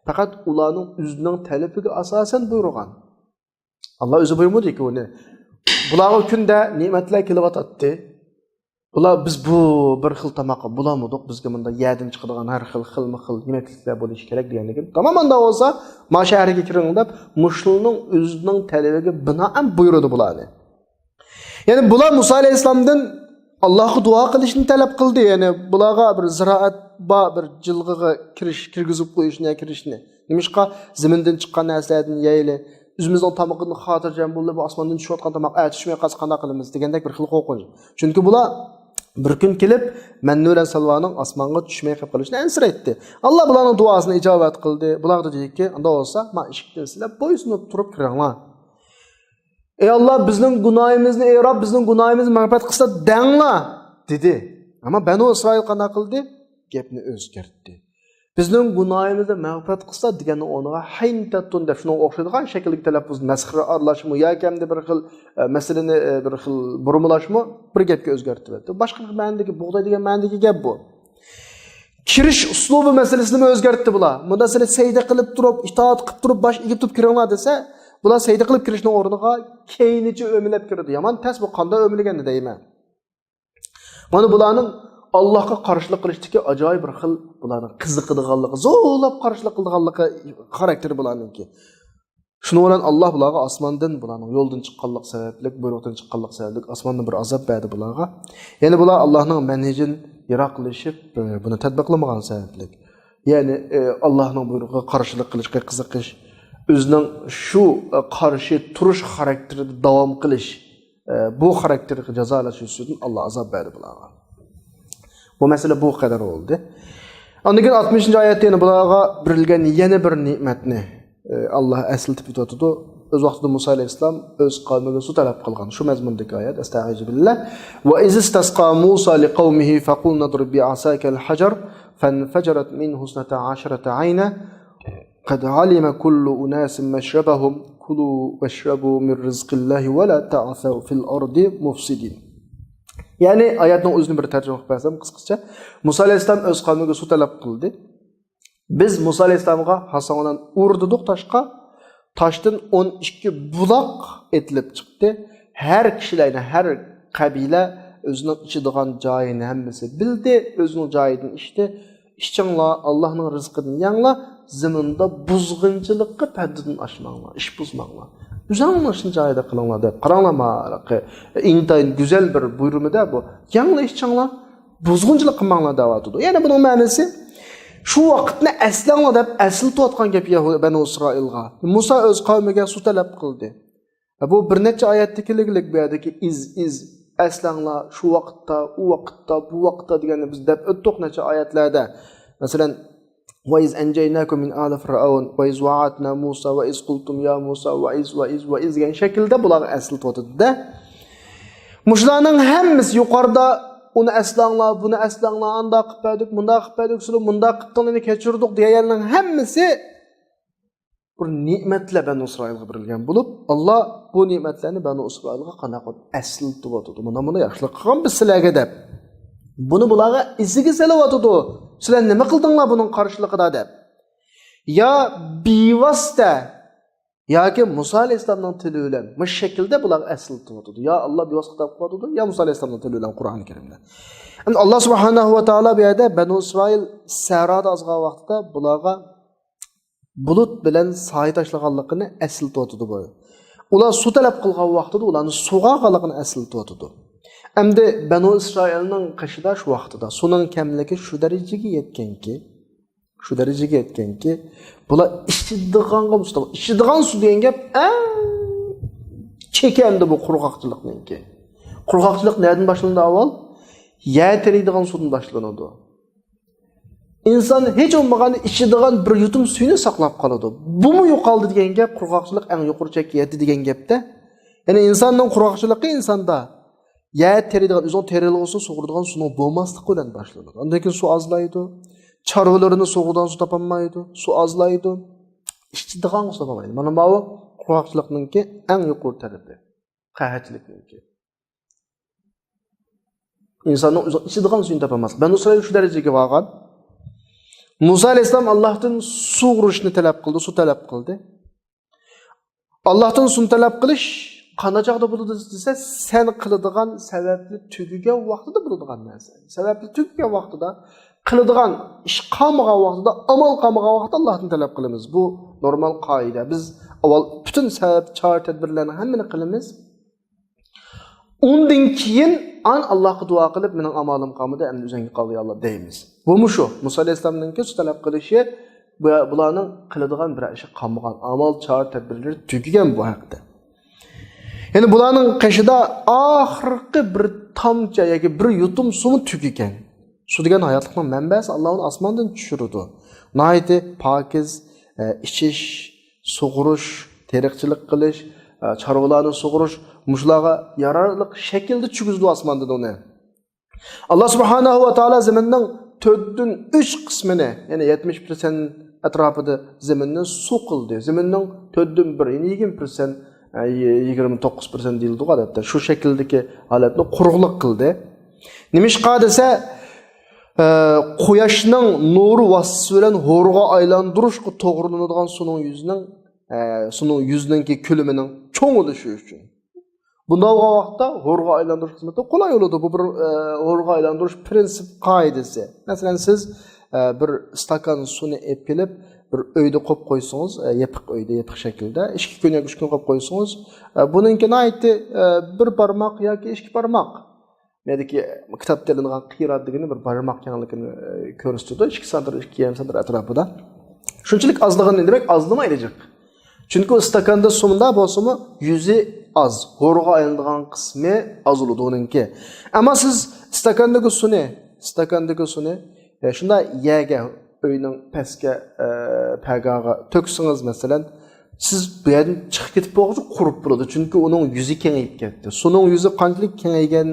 پەقەت ئۇلارنىڭ ئۆزىنىڭ تەلىپىگە ئاساسەن بۇيرۇغان. ئاللا ئۆزى بۇيرۇمىدىكى ئۇنى. بۇلارغا كۈندە نېمەتلەر كېلىۋاتاتتى. بۇلار، بىز بۇ بىر خىل تاماققا بولالمىدۇق، بىزگە مۇنداق يەردىن چىقىدىغان ھەر خىل خىلمۇ خىل يېمەكلىكلەر بولۇشى كېرەك دېگەندىن كېيىن، تامام ئاندا بولسا، ما شەھەرگە كىرىڭ دەپ، مۇشۇلارنىڭ ئۆزىنىڭ تەلىپىگە بىنائەن بۇيرۇدى بۇلارنى. يەنى بۇلار مۇسا ئەلەيھىسسالامدىن ئاللاھقا دۇئا قىلىشنى تەلەپ قىلدى. يەنى بۇلارغا بىر زىرائەت بار، بىر جىلغىغا كىرىش، كىرگۈزۈپ قويۇشنى، كىرىشنى. نېمىشقا زېمىندىن چىققان نەرسىلەردىن يەيلى، ئۆزىمىزنىڭ تامىقىدىن خاتىرجەم بولىلى، بۇ ئاسماندىن چۈشۈۋاتقان تاماق ئەتە چۈشمەي قالسا قانداق قىلىمىز دېگەندەك بىر خىل قورقۇنچ. چۈنكى بۇلار بىر كۈن كېلىپ، مەننۇ بىلەن سەلۋانىڭ ئاسمانغا چۈشمەي قېلىپ قېلىشىنى ئەنسىرەيتتى. ئاللا بۇلارنىڭ دۇئاسىنى ئىجابەت قىلدى. بۇلارغا دېدىكى، ئۇنداق بولسا، ما ئىشىكتىن سىلەر بويسۇنۇپ تۇرۇپ كىرىڭلار. ئەي ئاللا، بىزنىڭ گۇناھىمىزنى، ئەي رەب، بىزنىڭ گۇناھىمىزنى مەغپىرەت قىلسا دەڭلار، دېدى. ئەمما بەنۇ ئىسرائىل قانداق قىلدى؟ گەپنى ئۆزگەرتتى. بىزنىڭ گۇناھىمىزنى مەغپىرەت قىلسا دېگەننىڭ ئورنىغا ھەينتەتتۇن دەپ شۇنىڭغا ئوخشايدىغان شەكىلدىكى تەلەپپۇزنى، مەسخىرە ئارىلاشمۇ ياكى ئەمدى بىر خىل، ئە، مەسىلىنى، ئە، بىر خىل بۇرمىلاشمۇ بىر گەپكە ئۆزگەرتىۋەتتى. باشقا بىر مەنىدىكى، بۇغداي دېگەن مەنىدىكى گەپ بۇ. كىرىش ئۇسلۇبى مەسىلىسىنىمۇ ئۆزگەرتتى بۇلار. مۇندا سىلەر سەجدە قىلىپ تۇرۇپ، ئىتائەت قىلىپ تۇرۇپ، باش ئېگىپ تۇرۇپ كىرىڭلار دېسە، بۇلار سەجدە قىلىپ كىرىشنىڭ ئورنىغا كەينىچە ئۆمىلەپ كىرىدۇ. يامان تەس بۇ، قانداق ئۆمىلىگەندە دەيمەن. مانا بۇلارنىڭ ئاللاھقا قارشىلىق قىلىشتىكى ئاجايىپ بىر خىل بۇلارنىڭ قىزىقىدىغانلىقى، زورلاپ قارشىلىق قىلىدىغانلىقى خاراكتېرى بۇلارنىڭكى. شۇنىڭ بىلەن ئاللا بۇلارغا ئاسماندىن، بۇلارنىڭ يولدىن چىققانلىق سەۋەبلىك، بۇيرۇقتىن چىققانلىق سەۋەبلىك ئاسماندىن بىر ئازاب بەردى بۇلارغا. يەنى بۇلار ئاللانىڭ مەنھىجىدىن يىراقلىشىپ، بۇنى تەتبىقلىمىغان سەۋەبلىك. يەنى، ئاللانىڭ بۇيرۇقىغا قارشىلىق قىلىشقا قىزىقىش، ئۆزىنىڭ شۇ، قارشى تۇرۇش خاراكتېرىدا داۋام قىلىش، بۇ خاراكتېرغا جازالاش يۈزىسىدىن ئاللا ئازاب بەردى بۇلارغا. بۇ مەسىلە بۇ قەدەر بولدى. ئاندىن كېيىن ئاتمىشىنچى ئايەتتە يەنە بۇلارغا بېرىلگەن يەنە بىر نېمەتنى، ئاللا ئەسلىتىپ ئۆتۈۋاتىدۇ. ئۆز ۋاقتىدا مۇسا ئەلەيھىسسالام ئۆز قەۋمىگە سۇ تەلەپ قىلغان. شۇ مەزمۇندىكى ئايەت. ئەستەئىزۇ بىللا. وإذ استسقى موسى لقومه فقلنا اضرب بعصاك الحجر فانفجرت منه اثنتا عشرة عينا قد علم كل أناس مشربهم كلوا واشربوا من رزق الله ولا تعثوا في الأرض مفسدين. يەنى ئايەتنىڭ ئۆزىنى بىر تەرجىمە قىلىپ بەرسەم قىسقىچە، مۇسا ئەلەيھىسسالام ئۆز قەۋمىگە سۇ تەلەپ قىلدى. بىز مۇسا ئەلەيھىسسالامغا ھاساڭلان ئۇر دېدۇق تاشقا، تاشتىن ئون ئىككى بۇلاق ئېتىلىپ چىقتى. ھەر كىشىلەرنى، ھەر قەبىلە ئۆزىنىڭ ئىچىدىغان جايىنى ھەممىسى بىلدى، ئۆزىنىڭ جايىدىن ئىچتى. ئىچىڭلار، ئاللانىڭ رىزقىدىن يەڭلار، زېمىندا بۇزغۇنچىلىققا پەردىدىن ئاشماڭلار، ئىش بۇزماڭلار. ئۆزۈڭلار ئىشنى جايىدا قىلىڭلار دەپ. قاراڭلار، ما، ئىنتايىن گۈزەل بىر بۇيرۇمىدە بۇ. يەڭلار، ئىچىڭلار، بۇزغۇنچىلىق قىلماڭلار دەۋاتىدۇ. يەنى بۇنىڭ مەنىسى، شۇ ۋاقىتنى ئەسلەڭلار دەپ ئەسلىتىۋاتقان گەپ يەھۇ-، بەنۇ ئىسرائىلغا. مۇسا ئۆز قەۋمىگە سۇ تەلەپ قىلدى. بۇ بىر نەچچە ئايەتتە كېلىگلىك بۇ يەردىكى ئىز، ئىز، ئەسلەڭلار، شۇ ۋاقىتتا، ئۇ ۋاقىتتا، بۇ ۋاقىتتا دېگەننى بىز دەپ ئۆتتۇق نەچچە ئايەتلەردە. مەسىلەن، وإذ أنجيناكم من آل فرعون وإذ وعدنا موسى وإذ قلتم يا موسى وإذ، وإذ، وإذ دېگەن شەكىلدە بۇلارغا ئەسلىتىۋاتىدۇ-دە. مۇشۇلارنىڭ ھەممىسى يۇقىرىدا ئۇنى ئەسلەڭلار، بۇنى ئەسلەڭلار، ئانداق قىلىپ بەردۇك، مۇنداق قىلىپ بەردۇك، سىلەر مۇنداق قىپتىڭلار، كەچۈردۇق دېگەنلەرنىڭ ھەممىسى بىر نېمەتلەر بەنۇ ئىسرائىلغا بېرىلگەن بولۇپ، ئاللا بۇ نېمەتلەرنى بەنۇ ئىسرائىلغا قانداق قىلىپ ئەسلىتىۋاتىدۇ. مانا، مانا ياخشىلىق قىلغان بىز سىلەرگە دەپ. بۇنى بۇلارغا ئېسىگە سېلىۋاتىدۇ. سىلەر نېمە قىلدىڭلار بۇنىڭ قارشىلىقىدا دەپ. يا بىۋاسىتە ياكى مۇسا ئەلەيھىسسالامنىڭ تىلى بىلەن مۇشۇ شەكىلدە بۇلارغا ئەسلىتىۋاتىدۇ. يا ئاللا بىۋاسىتە خىتاب قىلىۋاتىدۇ، يا مۇسا ئەلەيھىسسالامنىڭ تىلى بىلەن قۇرئان كەرىمدە. ئەمدى ئاللا سۇبھانەھۇ ۋە تائالا بۇ يەردە بەنۇ ئىسرائىل سەھرادا ئازغان ۋاقتىدا بۇلارغا بۇلۇت بىلەن سايە تاشلىغانلىقىنى ئەسلىتىۋاتىدۇ بۇ. ئۇلار سۇ تەلەپ قىلغان ۋاقتىدا ئۇلارنى سۇغارغانلىقىنى ئەسلىتىۋاتىدۇ. ئەمدى بەنۇ ئىسرائىلنىڭ قېشىدا شۇ ۋاقتىدا سۇنىڭ كەملىكى شۇ دەرىجىگە يەتكەنكى، شۇ دەرىجىگە يەتكەنكى، بۇلار ئىچىدىغانغا مۇستەقىل. ئىچىدىغان سۇ دېگەن گەپ ئەڭ چېكى ئەمدى بۇ قۇرغاقچىلىقنىڭكى. قۇرغاقچىلىق نەدىن باشلىنىدۇ ئاۋۋال؟ يەر تېرىيدىغان سۇدىن باشلىنىدۇ. ئىنسان ھېچ بولمىغاندا ئىچىدىغان بىر يۇتۇم سۈيىنى ساقلاپ قالىدۇ. بۇمۇ يوقالدى دېگەن گەپ، قۇرغاقچىلىق ئەڭ يۇقىرى چەككە يەتتى دېگەن گەپتە. يەنى ئىنساننىڭ قۇرغاقچىلىقى ئىنساندا يەر تېرىيدىغان، ئۆزىنىڭ تېرىلغۇسىنى سۇغۇرىدىغان سۇنىڭ بولماسلىقى بىلەن باشلىنىدۇ. ئاندىن كېيىن سۇ ئازلايدۇ. چارۋىلىرىنى سۇغۇرىدىغان سۇ تاپالمايدۇ. سۇ ئازلايدۇ. ئىچىدىغان سۇ تاپالمايدۇ. مانا ماۋۇ قۇرغاقچىلىقنىڭكى ئەڭ يۇقىرى تەرىپى. قەھەتچىلىكنىڭكى. ئىنساننىڭ ئۆزىنىڭ ئىچىدىغان سۇيىنى تاپالماسلىق. بەنۇ ئىسرائىل شۇ دەرىجىگە بارغان. مۇسا ئەلەيھىسسالام ئاللاھتىن سۇغۇرۇشنى تەلەپ قىلدى، سۇ تەلەپ قىلدى. ئاللاھتىن سۇنى تەلەپ قىلىش قانداق چاغدا بولىدۇ دېسە، سەن قىلىدىغان سەۋەبلىك تۈگىگەن ۋاقتىدا بولىدىغان نەرسە. سەۋەبلىك تۈگىگەن ۋاقتىدا، قىلىدىغان ئىش قالمىغان ۋاقتىدا، ئامال قالمىغان ۋاقىتتا ئاللاھتىن تەلەپ قىلىمىز. بۇ نورمال قائىدە. بىز ئاۋۋال پۈتۈن سەۋەب، چارە تەدبىرلەرنىڭ ھەممىنى قىلىمىز. ئۇندىن كېيىن ئان ئاللاھقا دۇئا قىلىپ، مېنىڭ ئامالىم قالمىدى، ئەمدى ئۆزۈڭگە قالدى يا ئاللا دەيمىز. بۇمۇ شۇ. مۇسا ئەلەيھىسسالامنىڭكى سۇ تەلەپ قىلىشى، بۇ، بۇلارنىڭ قىلىدىغان بىرەر ئىشى قالمىغان، ئامال، چارە تەدبىرلىرى تۈگىگەن بۇ ھەقتە. يەنى بۇلارنىڭ قېشىدا ئاخىرقى بىر تامچە ياكى بىر يۇتۇم سۇمۇ تۈگىگەن. سۇ دېگەن ھاياتلىقنىڭ مەنبەسى، ئاللا ئۇنى ئاسماندىن چۈشۈرىدۇ. ناھايىتى پاكىز، ئە، ئىچىش، سۇغۇرۇش، تېرىقچىلىق قىلىش، ئە، چارۋىلارنى سۇغۇرۇش، مۇشۇلارغا يارارلىق شەكىلدە چۈشۈرگۈزىدۇ ئاسماندىن ئۇنى. ئاللا سۇبھانەھۇ ۋە تائالا زېمىننىڭ تۆتتىن ئۈچ قىسمىنى، يەنى يەتمىش پىرسەنت ئەتراپىدا زېمىننى سۇ قىلدى. زېمىننىڭ تۆتتىن بىر، يەنى يىگىرمە پىرسەنت، ئە، يىگىرمە توققۇز پىرسەنت دېيىلىدىغۇ ئادەتتە. شۇ شەكىلدىكى ھالەتنى قۇرۇقلۇق قىلدى. نېمىشقا دېسە، ئە، قۇياشنىڭ نۇرى ۋاسىتىسى بىلەن ھورغا ئايلاندۇرۇشقا توغرىلىنىدىغان سۇنىڭ يۈزىنىڭ، ئە، سۇنىڭ يۈزىنىڭكى كۆلىمىنىڭ چوڭ بولۇشى ئۈچۈن. بۇنداق بولغان ۋاقىتتا ھورغا ئايلاندۇرۇش خىزمىتى قولاي بولىدۇ. بۇ بىر، ئە، ھورغا ئايلاندۇرۇش پىرىنسىپ قائىدىسى. مەسىلەن، سىز، ئە، بىر ئىستاكان سۇنى ئېلىپ كېلىپ، بىر ئۆيدە قويۇپ قويسىڭىز، ئە، يېپىق ئۆيدە، يېپىق شەكىلدە، ئىككى كۈن ياكى ئۈچ كۈن قويۇپ قويسىڭىز، ئە، بۇنىڭكى ناھايىتى، ئە، بىر بارماق ياكى ئىككى بارماق. مەدىكى كىتابتا ئېلىنغان قىرات دېگىنى بىر بارماق كەڭلىكىنى، ئە، كۆرسىتىدۇ. ئىككى سانتىمېتىر، ئىككى يېرىم سانتىمېتىر ئەتراپىدا. شۇنچىلىك ئازلىغىنى دېمەك، ئازلىمايدۇ جىق. چۈنكى ئۇ ئىستاكاندا سۇ مۇنداق بولسىمۇ، يۈزى ئاز، ھورغا ئايلىنىدىغان قىسمى ئاز بولىدۇ ئۇنىڭكى. ئەمما سىز ئىستاكاندىكى سۇنى، ئىستاكاندىكى سۇنى، ئە، شۇنداق يەرگە، ئۆينىڭ پەسكە، ئە، پەگاغا تۆكسىڭىز، مەسىلەن، سىز بۇ يەردىن چىقىپ كېتىپ بولغۇچە قۇرۇپ بولىدۇ. چۈنكى ئۇنىڭ يۈزى كېڭىيىپ كەتتى. سۇنىڭ يۈزى قانچىلىك كېڭەيگەن،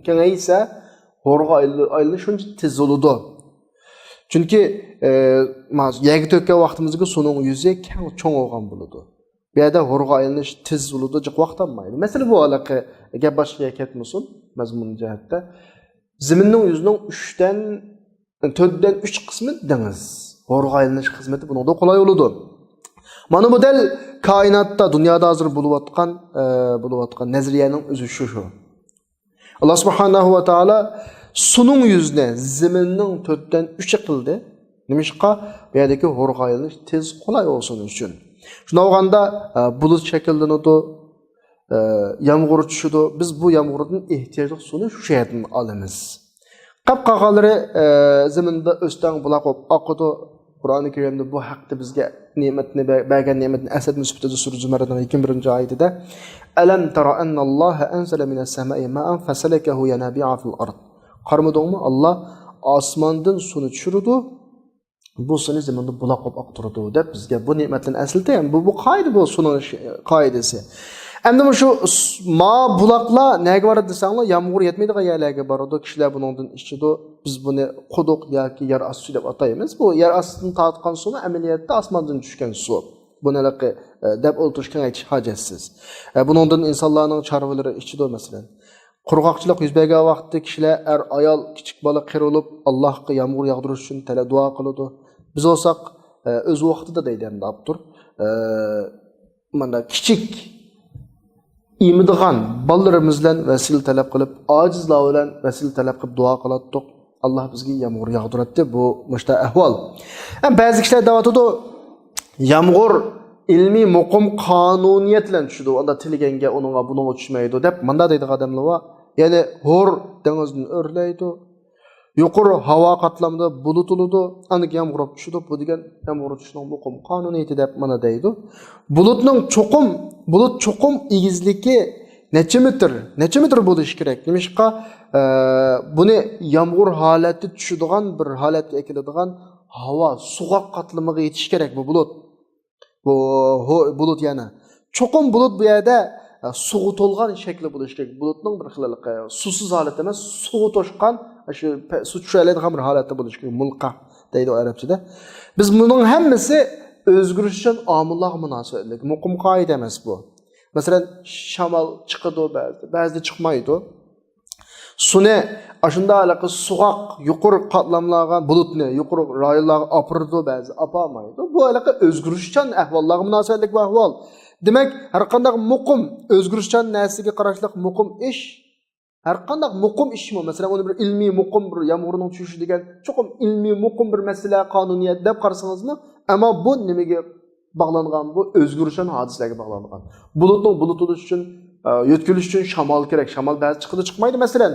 كېڭەيسە، ھورغا ئايل-، ئايلىنىش شۇنچە تېز بولىدۇ. چۈنكى، ئە، ما-، يەرگە تۆككەن ۋاقتىمىزدىكى سۇنىڭ يۈزى كەڭ، چوڭ بولغان بولىدۇ. بۇ يەردە ھورغا ئايلىنىش تېز بولىدۇ، جىق ۋاقىت ئالمايدۇ. مەسىلە بۇ ھېلىقى گەپ باشقا يەرگە كەتمىسۇن، مەزمۇن جەھەتتە. زېمىننىڭ يۈزىنىڭ ئۈچتىن، تۆتتىن ئۈچ قىسمى دېڭىز. ھورغا ئايلىنىش خىزمىتى بۇنىڭدا قولاي بولىدۇ. مانا بۇ دەل كائىناتتا، دۇنيادا ھازىر بولۇۋاتقان، ئە، بولۇۋاتقان نەزەرىيەنىڭ ئۆزى شۇ، شۇ. ئاللا سۇبھانەھۇ ۋە تائالا سۇنىڭ يۈزىنى زېمىننىڭ تۆتتىن ئۈچى قىلدى. نېمىشقا؟ بۇ يەردىكى ھورغا ئايلىنىش تېز، قولاي بولسۇن ئۈچۈن. شۇنداق بولغاندا، ئە، بۇلۇت شەكىللىنىدۇ، ئە، يامغۇر چۈشىدۇ. بىز بۇ يامغۇردىن ئېھتىياجلىق سۇنى شۇ يەردىن ئالىمىز. قاپ قالغانلىرى، ئە، زېمىندا ئۆستەڭ بۇلاق بولۇپ ئاقىدۇ. قۇرئانى كەرىمدە بۇ ھەقتە بىزگە نېمەتنى بە-، بەرگەن نېمەتنى ئەسلەتمە سۈپىتىدە سۈرە زۇمەرنىڭ يىگىرمە بىرىنچى ئايىتىدە، «ألم تر أن الله أنزل من السماء ماء فسلكه ينابيع في الأرض.» قارىمىدىڭمۇ؟ ئاللا ئاسماندىن سۇنى چۈشۈرىدۇ، بۇ سۇنى زېمىندا بۇلاق بولۇپ ئاقتۇرىدۇ دەپ بىزگە بۇ نېمەتلەرنى ئەسلىتە. بۇ، بۇ قائىدە، بۇ سۇنىڭ ش-، قائىدىسى. ئەمدى مۇشۇ س-، ما بۇلاقلار نەگە بارىدۇ دېسەڭلار، يامغۇر يەتمەيدىغان يەرلەرگە بارىدۇ. كىشىلەر بۇنىڭدىن ئىچىدۇ. بىز بۇنى قۇدۇق ياكى يەر ئاستى سۈيى دەپ ئاتايمىز. بۇ يەر ئاستىدىن تارتقان سۇمۇ ئەمەلىيەتتە ئاسماندىن چۈشكەن سۇ. بۇنى ھېلىقى، ئە، دەپ ئولتۇرۇش كېڭەيتىش ھاجەتسىز. ئە، بۇنىڭدىن ئىنسانلارنىڭ چارۋىلىرى ئىچىدۇ، مەسىلەن. قۇرغاقچىلىق يۈز بەرگەن ۋاقىتتا كىشىلەر، ئەر، ئايال، كىچىك بالا قېرىلىپ، ئاللاھقا يامغۇر ياغدۇرۇش ئۈچۈن تەلە دۇئا قىلىدۇ. بىز بولساق، ئە، ئۆز ۋاقتىدا دەيدۇ ئەمدى ئاپتور. ئە، مانا كىچىك ئېمىدىغان بالىلىرىمىز بىلەن ۋەسىلە تەلەپ قىلىپ، ئاجىزلار بىلەن ۋەسىلە تەلەپ قىلىپ دۇئا قىلاتتۇق. ئاللا بىزگە يامغۇر ياغدۇراتتى. بۇ مۇشتا ئەھۋال. ھەم بەزى كىشىلەر دەۋاتىدۇ، يامغۇر ئىلمىي مۇقىم قانۇنىيەت بىلەن چۈشىدۇ. ئاندا تىلىگەنگە ئۇنىڭغا، بۇنىڭغا چۈشمەيدۇ دەپ مۇنداق دەيدىغان ئادەملەر بار. يەنى ھور دېڭىزدىن ئۆرلەيدۇ. يۇقىرى ھاۋا قاتلامدا بۇلۇت بولىدۇ. ئاندىن كېيىن يامغۇر چۈشىدۇ. بۇ دېگەن يامغۇر چۈشۈشنىڭ مۇقىم قانۇنىيىتى دەپ مانا دەيدۇ. بۇلۇتنىڭ چوقۇم، بۇلۇت چوقۇم ئېگىزلىكى نەچچە مېتىر، نەچچە مېتىر بولۇشى كېرەك. نېمىشقا؟ ئە، بۇنى يامغۇر ھالەتتە چۈشىدىغان بىر ھالەتكە ئەكېلىدىغان ھاۋا، سوغۇق قاتلىمىغا يېتىشى كېرەك بۇ بۇلۇت. بۇ ھو-، بۇلۇت يەنە. چوقۇم بۇلۇت بۇ يەردە، ئە، سۇغا تولغان شەكلى بولۇشى كېرەك. بۇلۇتنىڭ بىر خىل، ئە، سۇسىز ھالەت ئەمەس، سۇغا توشقان، شۇ پە-، سۇ چۈشەلەيدىغان بىر ھالەتتە بولۇشى كېرەك. مۇلقا دەيدۇ ئەرەبچىدە. بىز بۇنىڭ ھەممىسى ئۆزگىرىشچان ئامىللارغا مۇناسىۋەتلىك. مۇقىم قائىدە ئەمەس بۇ. مەسىلەن، شامال چىقىدۇ بەزىدە، بەزىدە چىقمايدۇ. سۇنى ئاشۇنداق ھېلىقى سوغۇق يۇقىرى قاتلاملارغا، بۇلۇتنى يۇقىرى رايونلارغا ئاپىرىدۇ، بەزىدە ئاپارمايدۇ. بۇ ھېلىقى ئۆزگىرىشچان ئەھۋاللارغا مۇناسىۋەتلىك بۇ ئەھۋال. دېمەك، ھەر قانداق مۇقىم، ئۆزگىرىشچان نەرسىگە قاراشلىق مۇقىم ئىش، ھەر قانداق مۇقىم ئىشمۇ، مەسىلەن، ئۇنى بىر ئىلمىي مۇقىم، بىر يامغۇرنىڭ چۈشۈشى دېگەن چوقۇم ئىلمىي مۇقىم بىر مەسىلە، قانۇنىيەت دەپ قارىسىڭىزمۇ، ئەمما بۇ نېمىگە باغلانغان؟ بۇ ئۆزگىرىشچان ھادىسىلەرگە باغلانغان. بۇلۇتنىڭ بۇلۇت بولۇش ئۈچۈن، ئە، يۆتكىلىش ئۈچۈن شامال كېرەك. شامال بەزىدە چىقىدۇ، چىقمايدۇ، مەسىلەن.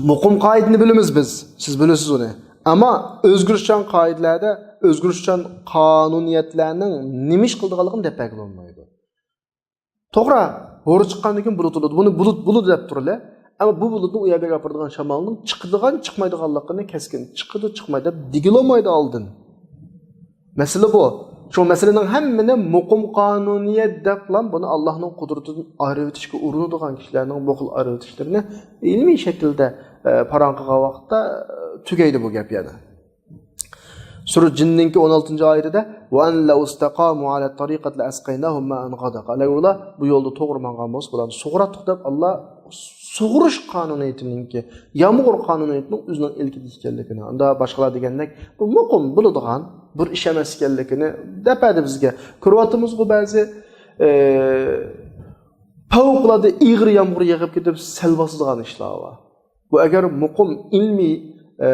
مۇقىم قائىدىنى بىلىمىز بىز، سىز بىلىسىز ئۇنى. ئەمما ئۆزگىرىشچان قائىدىلەردە، ئۆزگىرىشچان قانۇنىيەتلەرنىڭ نېمە ئىش قىلىدىغانلىقىنى دەپ بەرگىلى بولمايدۇ. توغرا، ھورا چىققاندىن كېيىن بۇلۇت بولىدۇ. بۇنى بۇلۇت، بۇلۇت دەپ تۇرىلى. ئەمما بۇ بۇلۇتنىڭ ئۇ يەرگە ئاپىرىدىغان شامالنىڭ چىقىدىغان، چىقمايدىغانلىقىنى كەسكىن چىقىدۇ، چىقمايدۇ دەپ دېگىلى بولمايدۇ ئالدىن. مەسىلە بۇ. شۇ مەسىلىنىڭ ھەممىنى مۇقىم قانۇنىيەت دەپلا بۇنى ئاللاھنىڭ قۇدرىتىدىن ئايرىۋېتىشكە ئۇرۇنىدىغان كىشىلەرنىڭ بۇ خىل ئايرىۋېتىشلىرىنى ئىلمىي شەكىلدە، ئە، پاراڭ قىلغان ۋاقىتتا، ئە، تۈگەيدۇ بۇ گەپ يەنە. سۈرە جىننىڭكى ئون ئالتىنچى ئايىتىدە، «وأن لو استقاموا على الطريقة لأسقيناهم ماء غدقا.» ئەگەر ئۇلار بۇ يولدا توغرا ماڭغان بولسا، بۇلارنى سۇغۇراتتۇق دەپ، ئاللا سۇغۇرۇش قانۇنىيىتىنىڭكى، يامغۇر قانۇنىيىتىنىڭ ئۆزىنىڭ ئىلكىدە ئىكەنلىكىنى، ئاندا باشقىلار دېگەندەك، بۇ مۇقىم بولىدىغان بىر ئىش ئەمەس ئىكەنلىكىنى دەپ بەردى بىزگە. كۆرۈۋاتىمىزغۇ بەزى، ئى، پەۋقۇلئاددە ئېغىر يامغۇر يېغىپ كېتىپ، سەل باسىدىغان ئىشلار بار. بۇ ئەگەر مۇقىم ئىلمىي، ئە،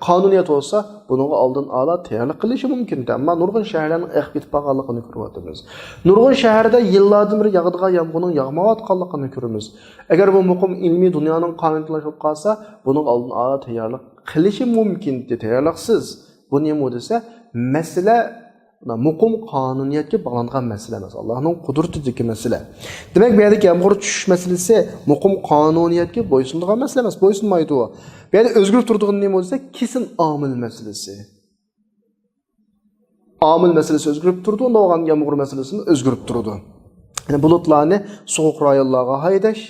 قانۇنىيەت بولسا، بۇنىڭغا ئالدىن ئالا تەييارلىق قىلىشى مۇمكىن. ئەمما نۇرغۇن شەھەرلەرنىڭ ئېقىپ كېتىپ قالغانلىقىنى كۆرۈۋاتىمىز. نۇرغۇن شەھەردە يىللاردىن بېرى ياغىدىغان يامغۇرنىڭ ياغمايۋاتقانلىقىنى كۆرىمىز. ئەگەر بۇ مۇقىم ئىلمىي دۇنيانىڭ قانۇنىيىتى بولۇپ قالسا، بۇنىڭغا ئالدىن ئالا تەييارلىق قىلىشى مۇمكىن. تەييارلىقسىز. بۇ نېمە دېسە، مەسىلە مۇقىم قانۇنىيەتكە باغلانغان مەسىلە ئەمەس، ئاللاھنىڭ قۇدرىتىدىكى مەسىلە. دېمەك، بۇ يەردىكى يامغۇر چۈشۈش مەسىلىسى مۇقىم قانۇنىيەتكە بويسۇنىدىغان مەسىلە ئەمەس، بويسۇنمايدۇ. بۇ يەردە ئۆزگىرىپ تۇرىدىغىنى نېمە دېسە، كېسىن ئامىل مەسىلىسى. ئامىل مەسىلىسى ئۆزگىرىپ تۇرىدۇ، ئۇنداق بولغان يامغۇر مەسىلىسىمۇ ئۆزگىرىپ تۇرىدۇ. يەنى بۇلۇتلارنى سوغۇق رايونلارغا ھەيدەش،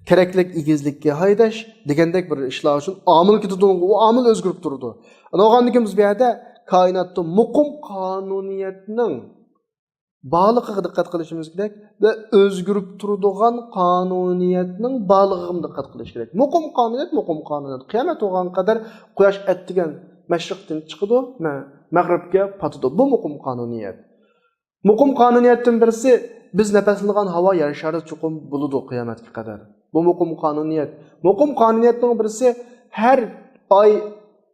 كېرەكلىك ئېگىزلىككە ھەيدەش دېگەندەك بىر ئىشلار ئۈچۈن ئامىل كېتىدۇ، ئۇ ئامىل ئۆزگىرىپ تۇرىدۇ. ئاندىن كېيىن بىز بۇ يەردە كائىناتتا مۇقىم قانۇنىيەتنىڭ بارلىقىغا دىققەت قىلىشىمىز كېرەك ۋە ئۆزگىرىپ تۇرىدىغان قانۇنىيەتنىڭ بارلىقىغا دىققەت قىلىش كېرەك. مۇقىم قانۇنىيەت، مۇقىم قانۇنىيەت. قىيامەت بولغان قەدەر قۇياش ئەتىگەن مەشرىقتىن چىقىدۇ، مە-، مەغرىبكە پاتىدۇ. بۇ مۇقىم قانۇنىيەت. مۇقىم قانۇنىيەتتىن بىرسى، بىز نەپەسلىنىدىغان ھاۋا يەر شارىدا چوقۇم بولىدۇ قىيامەتكە قەدەر. بۇ مۇقىم قانۇنىيەت. مۇقىم قانۇنىيەتنىڭ بىرسى، ھەر ئاي،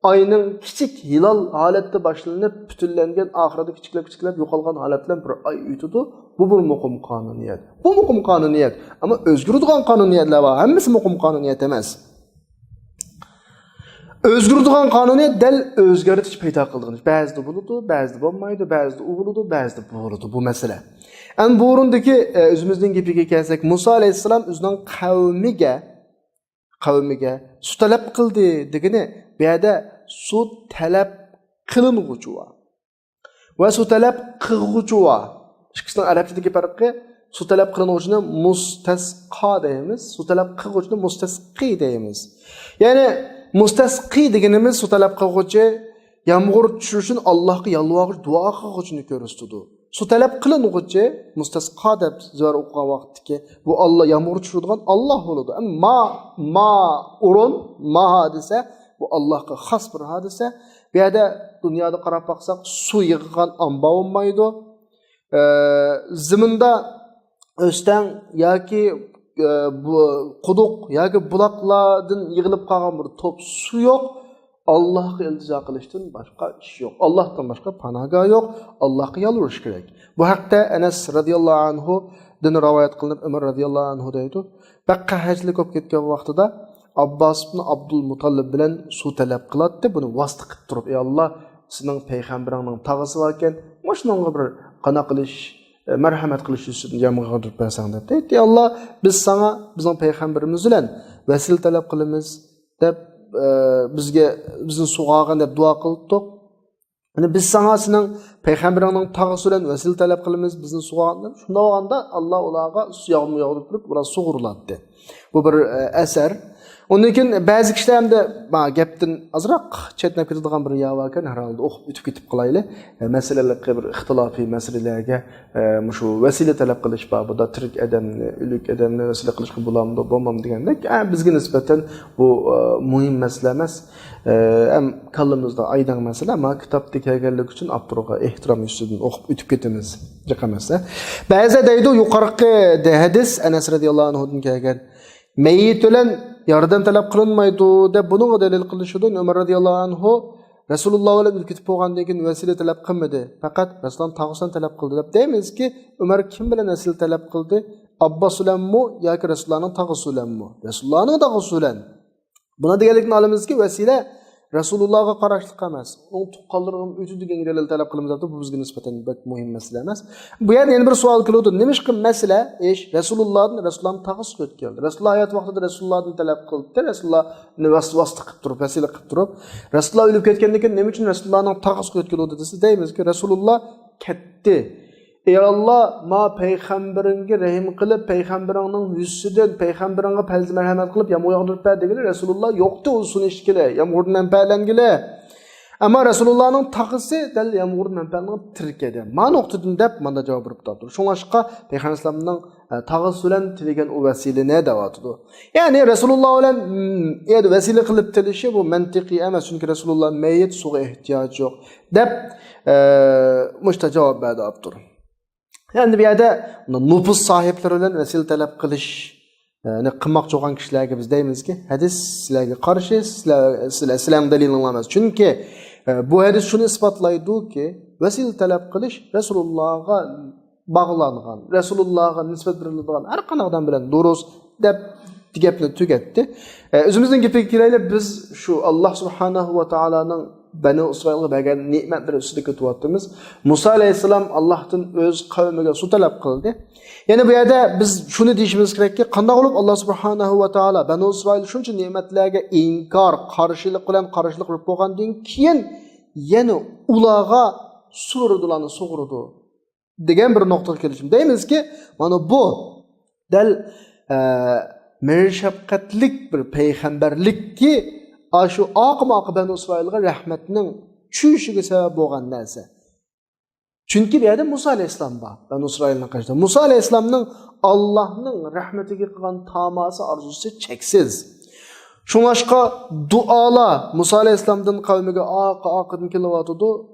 ئاينىڭ كىچىك ھىلال ھالەتتە باشلىنىپ، پۈتۈنلەنگەن، ئاخىرىدا كىچىكلەپ، كىچىكلەپ يوقالغان ھالەت بىلەن بىر ئاي ئۆتىدۇ. بۇ بىر مۇقىم قانۇنىيەت. بۇ مۇقىم قانۇنىيەت. ئەمما ئۆزگىرىدىغان قانۇنىيەتلەر بار. ھەممىسى مۇقىم قانۇنىيەت ئەمەس. ئۆزگىرىدىغان قانۇنىيەت دەل ئۆزگەرتىش پەيدا قىلىدىغان ئىش. بەزىدە بولىدۇ، بەزىدە بولمايدۇ، بەزىدە ئۇ بولىدۇ، بەزىدە بۇ بولىدۇ. بۇ مەسىلە. ئەمما بۇ ئورۇندىكى، ئە، ئۆزىمىزنىڭ گېپىگە كەلسەك، مۇسا ئەلەيھىسسالام ئۆزىنىڭ قەۋمىگە، قەۋمىگە سۇ تەلەپ قىلدى دېگىنى، بۇ يەردە سۇ تەلەپ قىلىنغۇچى بار ۋە سۇ تەلەپ قىلغۇچى بار. ئىككىسىنىڭ ئەرەبچىدىكى پەرقى، سۇ تەلەپ قىلىنغۇچىنى مۇستەسقا دەيمىز، سۇ تەلەپ قىلغۇچىنى مۇستەسقى دەيمىز. يەنى مۇستەسقى دېگىنىمىز سۇ تەلەپ قىلغۇچى، يامغۇر چۈشۈرۈش ئۈچۈن ئاللاھقا يالۋارغۇچى، دۇئا قىلغۇچىنى كۆرسىتىدۇ. سۇ تەلەپ قىلىنغۇچى، مۇستەسقا دەپ زۆھەر ئوقۇغان ۋاقىتتىكى، بۇ ئاللا، يامغۇر چۈشۈرىدىغان ئاللا بولىدۇ. ئەمما ما، ما ئورۇن، ما ھادىسە، بۇ ئاللاھقا خاس بىر ھادىسە. بۇ يەردە دۇنيادا قاراپ باقساق، سۇ يىغىدىغان ئامبار بولمايدۇ. ئە، زېمىندا ئۆستەڭ ياكى، ئە، بۇ قۇدۇق ياكى بۇلاقلاردىن يىغىلىپ قالغان بىر توپ سۇ يوق. ئاللاھقا ئىلتىجا قىلىشتىن باشقا ئىش يوق. ئاللاھتىن باشقا پاناھگاھ يوق. ئاللاھقا يالۋۇرۇش كېرەك. بۇ ھەقتە ئەنەس رەزىياللاھۇ ئەنھۇدىن رىۋايەت قىلىنىپ، ئۆمەر رەزىياللاھۇ ئەنھۇ دەيدۇ، بەك قەھەتچىلىك بولۇپ كەتكەن ۋاقتىدا ئابباس ئىبن ئابدۇل مۇتەللىب بىلەن سۇ تەلەپ قىلاتتى. بۇنى ۋاسىتە قىلىپ تۇرۇپ، ئى ئاللا، سېنىڭ پەيغەمبىرىڭنىڭ تاغىسى باركەن، مۇشۇنىڭغا بىر قانا قىلىش، ئە، مەرھەمەت قىلىش يۈزىسىدىن يامغۇر ياغدۇرۇپ بەرسەڭ دەپ. دەيتتى، ئى ئاللا، بىز ساڭا بىزنىڭ پەيغەمبىرىمىز بىلەن ۋەسىلە تەلەپ قىلىمىز دەپ، ئە، بىزگە، بىزنى سۇغارغىن دەپ دۇئا قىلىپتۇق. يەنى بىز ساڭا سېنىڭ پەيغەمبىرىڭنىڭ تاغىسى بىلەن ۋەسىلە تەلەپ قىلىمىز، بىزنى سۇغارغىن دەپ. شۇنداق بولغاندا ئاللا ئۇلارغا سۇ ياغمۇر ياغدۇرۇپ تۇرۇپ، ئۇلار سۇغۇرۇلاتتى. بۇ بىر، ئە، ئەسەر. ئۇندىن كېيىن بەزى كىشىلەر ئەمدى، ما، گەپتىن ئازراق چەتنەپ كېتىدىغان بىر يا باركەن، ھەر ھالدا ئوقۇپ ئۆتۈپ كېتىپ قالايلى. ئە، مەسىلىلەرگە، بىر ئىختىلاپىي مەسىلىلەرگە، ئە، مۇشۇ ۋەسىلە تەلەپ قىلىش بابىدا تىرىك ئادەمنى، ئۆلۈك ئادەمنى ۋەسىلە قىلىشقا بولامدۇ، بولمامدۇ دېگەندەك، ئە، بىزگە نىسبەتەن بۇ، ئە، مۇھىم مەسىلە ئەمەس. ئە، ھەم كاللىمىزدا ئايدىڭ مەسىلە، ما كىتابتا كەلگەنلىكى ئۈچۈن ئاپتورغا ئېھتىرام يۈزىسىدىن ئوقۇپ ئۆتۈپ كېتىمىز. جىق ئەمەس-دە. بەزىدە دەيدۇ، يۇقىرىقى ھەدىس ئەنەس رەزىياللاھۇ ئەنھۇدىن كەلگەن. مەييىت بىلەن ياردەم تەلەپ قىلىنمايدۇ دەپ بۇنىڭغا دەلىل قىلىشىدۇ. ئۆمەر رەزىياللاھۇ ئەنھۇ رەسۇلۇللا بىلەن ئۆلۈپ كېتىپ بولغاندىن كېيىن ۋەسىلە تەلەپ قىلمىدى. پەقەت رەسۇلۇللانىڭ تاغىسىدىن تەلەپ قىلدى دەپ دەيمىزكى، ئۆمەر كىم بىلەن ۋەسىلە تەلەپ قىلدى؟ ئابباس بىلەنمۇ ياكى رەسۇلۇللانىڭ تاغىسى بىلەنمۇ؟ رەسۇلۇللانىڭ تاغىسى بىلەن. بۇنىڭ دېگەنلىكىدىن ئالىمىزكى، ۋەسىلە رەسۇلۇللاغا قاراشلىق ئەمەس، ئۇنىڭ تۇغقانلىرىغىمۇ ئۆتىدۇ دېگەنگە دەلىل تەلەپ قىلىمىز دەپتۇ، بۇ بىزگە نىسبەتەن بەك مۇھىم مەسىلە ئەمەس. بۇ يەردە يەنە بىر سوئال كېلىۋاتىدۇ، نېمىشقا مەسىلە ئىش رەسۇلۇللادىن، رەسۇلۇللانىڭ تاغىسىغا يۆتكەلدى؟ رەسۇلۇللا ھايات ۋاقتىدا رەسۇلۇللادىن تەلەپ قىلدى، رەسۇلۇللانى ۋاس-، ۋاسىتە قىلىپ تۇرۇپ، ۋەسىلە قىلىپ تۇرۇپ، رەسۇلۇللا ئۆلۈپ كەتكەندىن كېيىن نېمە ئۈچۈن رەسۇلۇللانىڭ تاغىسىغا يۆتكىلىۋاتىدۇ دېسە، دەيمىزكى، رەسۇلۇللا كەتتى. ئەي ئاللا، ما پەيغەمبىرىڭگە رەھىم قىلىپ، پەيغەمبىرىڭنىڭ يۈزىسىدىن، پەيغەمبىرىڭگە پەزلى مەرھەمەت قىلىپ، يامغۇر ياغدۇرۇپ بەر دېگىلى، رەسۇلۇللا يوقتى ئۇ سۇنى ئىچكىلى، يامغۇردىن مەنپەئەتلەنگىلى. ئەمما رەسۇلۇللانىڭ تاغىسى دەل يامغۇردىن مەنپەئەتلەنگەن تىرىك ئىدى. ما نۇقتىدىن دەپ مانا جاۋاب بېرىپ تۇرۇپتۇ. شۇڭلاشقا پەيغەمبەر ئەلەيھىسسالامنىڭ، ئە، تاغىسى بىلەن تىلىگەن ئۇ ۋەسىلىنى دەۋاتىدۇ. يەنى رەسۇلۇللا بىلەن، م، يەنى ۋەسىلە قىلىپ تىلىشى بۇ مەنتىقىي ئەمەس، چۈنكى رەسۇلۇللا مەييىت، سۇغا ئېھتىياجى يوق. دەپ، ئە، مۇشتا جاۋاب بەردى ئاپتور. يەنى بۇ يەردە نوپۇز ساھىبلىرى بىلەن ۋەسىلە تەلەپ قىلىش، ئە، نى قىلماقچى بولغان كىشىلەرگە بىز دەيمىزكى، ھەدىس سىلەرگە قارشى، سىلەر، سىلەر، سىلەرنىڭ دەلىلىڭلار ئەمەس. چۈنكى، ئە، بۇ ھەدىس شۇنى ئىسپاتلايدۇكى، ۋەسىلە تەلەپ قىلىش رەسۇلۇللاغا باغلانغان، رەسۇلۇللاغا نىسبەت بېرىلىدىغان ھەر قانداق ئادەم بىلەن دۇرۇس دەپ گەپنى تۈگەتتى. ئە، ئۆزىمىزنىڭ گېپىگە كېلەيلى، بىز شۇ ئاللا سۇبھانەھۇ ۋە تائالانىڭ بەنۇ ئىسرائىلغا بەرگەن نېمەتلىرى ئۈستىدە كېتىۋاتىمىز. مۇسا ئەلەيھىسسالام ئاللاھتىن ئۆز قەۋمىگە سۇ تەلەپ قىلدى. يەنى بۇ يەردە بىز شۇنى دېيىشىمىز كېرەككى، قانداق بولۇپ ئاللا سۇبھانەھۇ ۋە تائالا بەنۇ ئىسرائىل شۇنچە نېمەتلەرگە ئىنكار، قارشىلىق بىلەن قارشىلىق بېرىپ بولغاندىن كېيىن يەنە ئۇلارغا سۇ بېرىدۇ، ئۇلارنى سۇغۇرىدۇ دېگەن بىر نۇقتىغا كېلىشىم. دەيمىزكى، مانا بۇ دەل، ئە، مېھىر شەپقەتلىك بىر پەيغەمبەرلىككى، ئاشۇ ئاقىمۇ ئاقى بەنۇ ئىسرائىلغا رەھمەتنىڭ چۈشۈشىگە سەۋەب بولغان نەرسە. چۈنكى بۇ يەردە مۇسا ئەلەيھىسسالام بار، بەنۇ ئىسرائىلنىڭ قېشىدا. مۇسا ئەلەيھىسسالامنىڭ ئاللاھنىڭ رەھمىتىگە قىلغان تاماسى، ئارزۇسى چەكسىز. شۇڭلاشقا دۇئالار مۇسا ئەلەيھىسسالامدىن قەۋمىگە ئاقا ئاقىدىن كېلىۋاتىدۇ،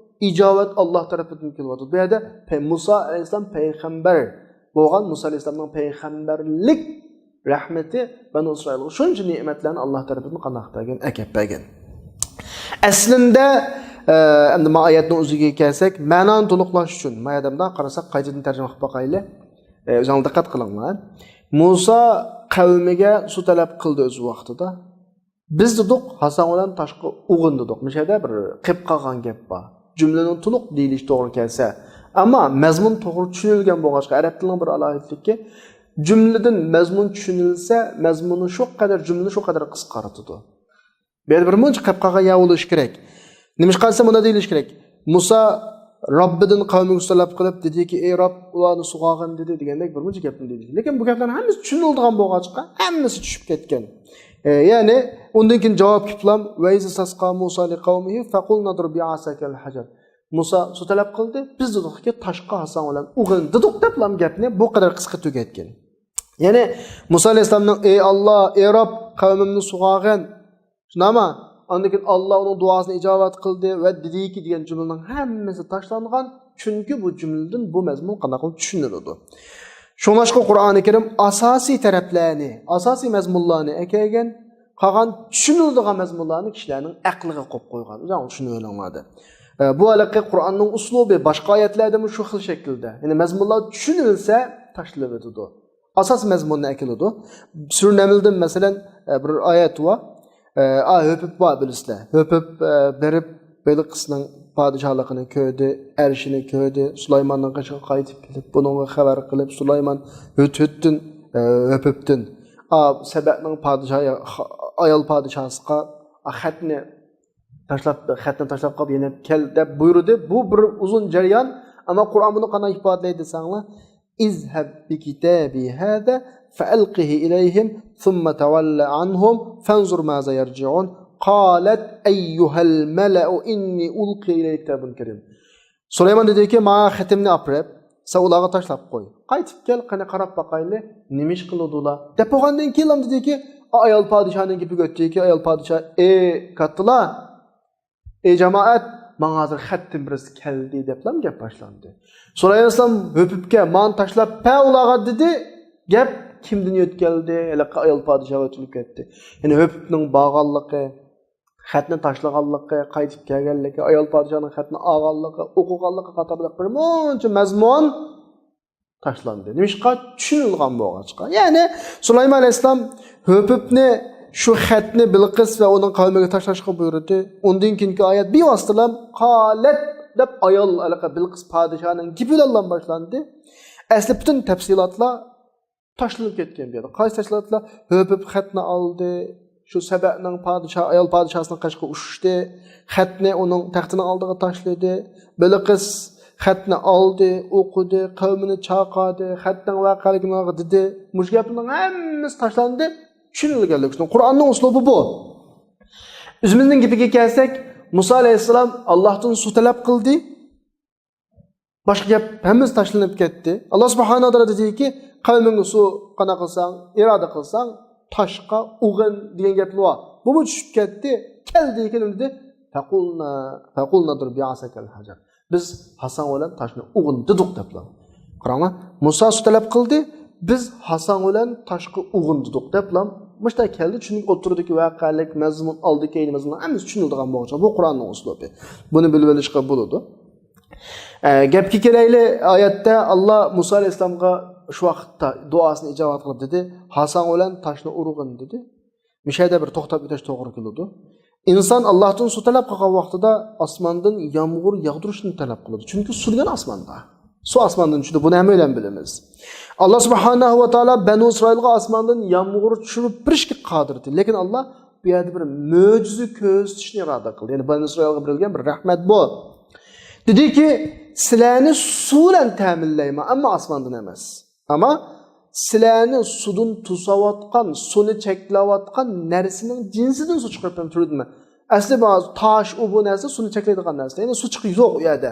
ئىجابەت ئاللاھ تەرىپىدىن كېلىۋاتىدۇ. بۇ يەردە پەي-، مۇسا ئەلەيھىسسالام پەيغەمبەر بولغان، مۇسا ئەلەيھىسسالامنىڭ پەيغەمبەرلىك رەھمىتى بەنۇ ئىسرائىلغا شۇنچە نېمەتلەرنى ئاللاھ تەرىپىدىن قانداق بەرگەن، ئەكەپ بەرگەن. ئەسلىندە، ئە، ئەمدى ما ئايەتنىڭ ئۆزىگە كەلسەك، مەنانى تولۇقلاش ئۈچۈن، ما يەردە قاراپ باقساق، قايتىدىن تەرجىمە قىلىپ باقايلى. ئە، ئۆزۈڭلار دىققەت قىلىڭلار. مۇسا قەۋمىگە سۇ تەلەپ قىلدى ئۆز ۋاقتىدا. بىز دېدۇق، ھاساڭ بىلەن تاشقا ئۇغىن دېدۇق. مۇشۇ يەردە بىر قېلىپ قالغان گەپ بار. جۈملىنىڭ تولۇق دېيىلىشى توغرا كەلسە. ئەمما مەزمۇن توغرا چۈشىنىلگەن بولغاچقا، ئەرەب تىلىنىڭ بىر ئالاھىدىلىكى، جۈملىدىن مەزمۇن چۈشىنىلسە، مەزمۇنى شۇ قەدەر، جۈملىنى شۇ قەدەر قىسقارتىدۇ. بۇ يەردە بىر مۇنچە قېلىپ قالغان يەر بولۇشى كېرەك. نېمىشقا دېسە، مۇنداق دېيىلىشى كېرەك. مۇسا رەببىدىن قەۋمىگە سەلەپ قىلىپ دېدىكى، ئەي رەب، ئۇلارنى سۇغارغىن دېدى دېگەندەك بىر مۇنچە گەپنى دېدى. لېكىن بۇ گەپلەرنىڭ ھەممىسى چۈشىنىلىدىغان بولغاچقا، ھەممىسى چۈشۈپ كەتكەن. ئە، يەنى ئۇندىن كېيىن جاۋاب كېلىپلا، ۋەئىز ئىستەسقا مۇسا لىقەۋمىھى فەقۇلنا ئىضرىب بىئەساكەل ھەجەر. مۇسا سۇ تەلەپ قىلدى، بىز دېدۇقكى، تاشقا ھاساڭ بىلەن ئۇغىن دېدۇق دەپلا گەپنى بۇ قەدەر قىسقا تۈگەتكەن. يەنى مۇسا ئەلەيھىسسالامنىڭ، ئەي ئاللا، ئەي رەب، قەۋمىمنى سۇغارغىن. شۇنداقمۇ؟ ئاندىن كېيىن ئاللا ئۇنىڭ دۇئاسىنى ئىجابەت قىلدى ۋە دېدىكى دېگەن جۈملىنىڭ ھەممىسى تاشلانغان. چۈنكى بۇ جۈملىدىن بۇ مەزمۇن قانداق قىلىپ چۈشىنىلىدۇ؟ شۇڭلاشقا قۇرئانى كەرىم ئاساسىي تەرەپلەرنى، ئاساسىي مەزمۇنلارنى ئەكەلگەن، قالغان چۈشىنىلىدىغان مەزمۇنلارنى كىشىلەرنىڭ ئەقلىگە قويۇپ قويغان. ئۆزۈڭلار چۈشىنىۋېلىڭلار دەپ. ئە، بۇ ھېلىقى قۇرئاننىڭ ئۇسلۇبى، باشقا ئايەتلەردىمۇ شۇ خىل شەكىلدە. يەنى مەزمۇنلار چۈشىنىلسە، تاشلىۋېتىدۇ. ئاساس مەزمۇننى ئەكېلىدۇ. سۈرە نەملدىن مەسىلەن، ئە، بىر ئايەت بار. ئە، ئا، ھۆپۈپ بار بىلىسىلەر. ھۆپۈپ، ئە، بېرىپ بېلقىسنىڭ پادىشاھلىقىنى كۆردى، ئەرشىنى كۆردى. سۇلايماننىڭ قېشىغا قايتىپ كېلىپ، بۇنىڭغا خەۋەر قىلىپ، سۇلايمان ھۆتھۆتتىن، ئە، ھۆپۈپتىن، ئا، سەبەنىڭ پادىشاھى، خا-، ئايال پادىشاھىسىغا، ئا، خەتنى تاشلاپ، خەتنى تاشلاپ قاپ يەنە كەل دەپ بۇيرۇدى. بۇ بىر ئۇزۇن جەريان. ئەمما قۇرئان بۇنى قانداق ئىپادىلەيدۇ دېسەڭلار، اذهب بكتابي هذا فألقه إليهم ثم تول عنهم فانظر ماذا يرجعون. قالت أيها الملأ إني ألقي إلي كتاب كريم. سۇلايمان دېدىكى، ماڭا خېتىمنى ئاپىرىپ، سەن ئۇلارغا تاشلاپ قوي. قايتىپ كەل، قەنە قاراپ باقايلى، نېمە ئىش قىلىدۇلار دەپ بولغاندىن كېيىن دېدىكى، ئايال پادىشاھنىڭ گېپىگە ئۆتتىكى، ئايال پادىشاھ، ئى كاتتىلار، ئى جامائەت، ماڭا ھازىر خەتتىن بىرسى كەلدى دەپلا گەپ باشلاندى. سۇلايمان ئەلەيھىسسالام ھۆپۈپكە، ماڭا تاشلاپ بەر ئۇلارغا دېدى. گەپ كىمدىن يۆتكەلدى؟ ھېلىقى ئايال پادىشاھقا يۆتكىلىپ كەتتى. يەنى ھۆپۈپنىڭ بارغانلىقى، خەتنى تاشلىغانلىقى، قايتىپ كەلگەنلىكى، ئايال پادىشاھنىڭ خەتنى ئالغانلىقى، ئوقۇغانلىقى قاتارلىق بىر مۇنچە مەزمۇن تاشلاندى. نېمىشقا؟ چۈشىنىدىغان بولغاچقا. يەنى سۇلايمان ئەلەيھىسسالام ھۆپۈپنى، شۇ خەتنى بىلقىس ۋە ئۇنىڭ قەۋمىگە تاشلاشقا بۇيرۇدى. ئۇندىن كېيىنكى ئايەت بىۋاسىتىلا قالەت دەپ ئايال، ھېلىقى بىلقىس پادىشاھنىڭ گېپى بىلەنلا باشلاندى. ئەسلى پۈتۈن تەپسىلاتلار تاشلىنىپ كەتكەن بۇ يەردە. قايسى تاشلىنىپلا؟ ھۆپۈپ خەتنى ئالدى. شۇ سەبەنىڭ پادىشاھ، ئايال پادىشاھسىنىڭ قېشىغا ئۇچتى. خەتنى ئۇنىڭ تەختىنىڭ ئالدىغا تاشلىدى. بىلقىس خەتنى ئالدى، ئوقۇدى، قەۋمىنى چاقىردى، خەتنىڭ ۋەقەلىكىنى دېدى. مۇشۇ گەپنىڭ ھەممىسى تاشلاندى. چۈشىنىلگەنلىك ئۈچۈن. قۇرئاننىڭ ئۇسلۇبى بۇ. ئۆزىمىزنىڭ گېپىگە كەلسەك، مۇسا ئەلەيھىسسالام ئاللاھتىن سۇ تەلەپ قىلدى. باشقا گەپ، ھەممىسى تاشلىنىپ كەتتى. ئاللا سۇبھانەھۇ ۋە تائالا دېدىكى، قەۋمىڭگە سۇ قانداق قىلساڭ، ئىرادە قىلساڭ، تاشقا ئۇرغىن دېگەن گەپلەر بار. بۇمۇ چۈشۈپ كەتتى. كەلدى، كېلىن دېدى. فَقُلْنَا، فَقُلْنَا اضْرِبْ بِعَصَاكَ الْحَجَرَ. بىز ھاساڭ بىلەن تاشنى ئۇرغىن دېدۇق دەپلا. قاراڭلار، مۇسا سۇ تەلەپ قىلدى، بىز ھاساڭ بىلەن تاشقا ئۇرغىن دېدۇق دەپلا. مۇشۇنداق كەلدى، چۈنكى ئوتتۇرىدىكى ۋەقەلىك، مەزمۇن، ئالدى كەينى مەزمۇن ھەممىسى چۈشىنىلىدىغان بولغاچقا، بۇ قۇرئاننىڭ ئۇسلۇبى. بۇنى بىلىۋېلىشقا بولىدۇ. ئە، گەپكە كېلەيلى، ئايەتتە ئاللا مۇسا ئەلەيھىسسالامغا شۇ ۋاقىتتا دۇئاسىنى ئىجابەت قىلىپ دېدى، ھاساڭ بىلەن تاشنى ئۇرغىن دېدى. مۇشۇ يەردە بىر توختاپ ئۆتۈش توغرا كېلىدۇ. ئىنسان ئاللاھتىن سۇ تەلەپ قىلغان ۋاقتىدا ئاسماندىن يامغۇر ياغدۇرۇشنى تەلەپ قىلىدۇ. چۈنكى سۇ دېگەن ئاسماندا. سۇ ئاسماندىن چۈشىدۇ، بۇنى ھەممەيلەن بىلىمىز. ئاللا سۇبھانەھۇ ۋە تائالا بەنۇ ئىسرائىلغا ئاسماندىن يامغۇر چۈشۈرۈپ بېرىشكە قادىر ئىدى. لېكىن ئاللا بۇ يەردە بىر مۆجىزە كۆرسىتىشنى ئىرادە قىلدى. يەنى بەنۇ ئىسرائىلغا بېرىلگەن بىر رەھمەت بۇ. دېدىكى، سىلەرنى سۇ بىلەن تەمىنلەيمەن، ئەمما ئاسماندىن ئەمەس. ئەمما سىلەرنى سۇدىن توساۋاتقان، سۇنى چەكلەۋاتقان نەرسىنىڭ جىنسىدىن سۇ چىقىرىپ بېرىمەن، تۈرىدىن. ئەسلى بۇ تاش، ئۇ بۇ نەرسە سۇنى چەكلەيدىغان نەرسە. يەنى سۇ چىقى يوق ئۇ يەردە.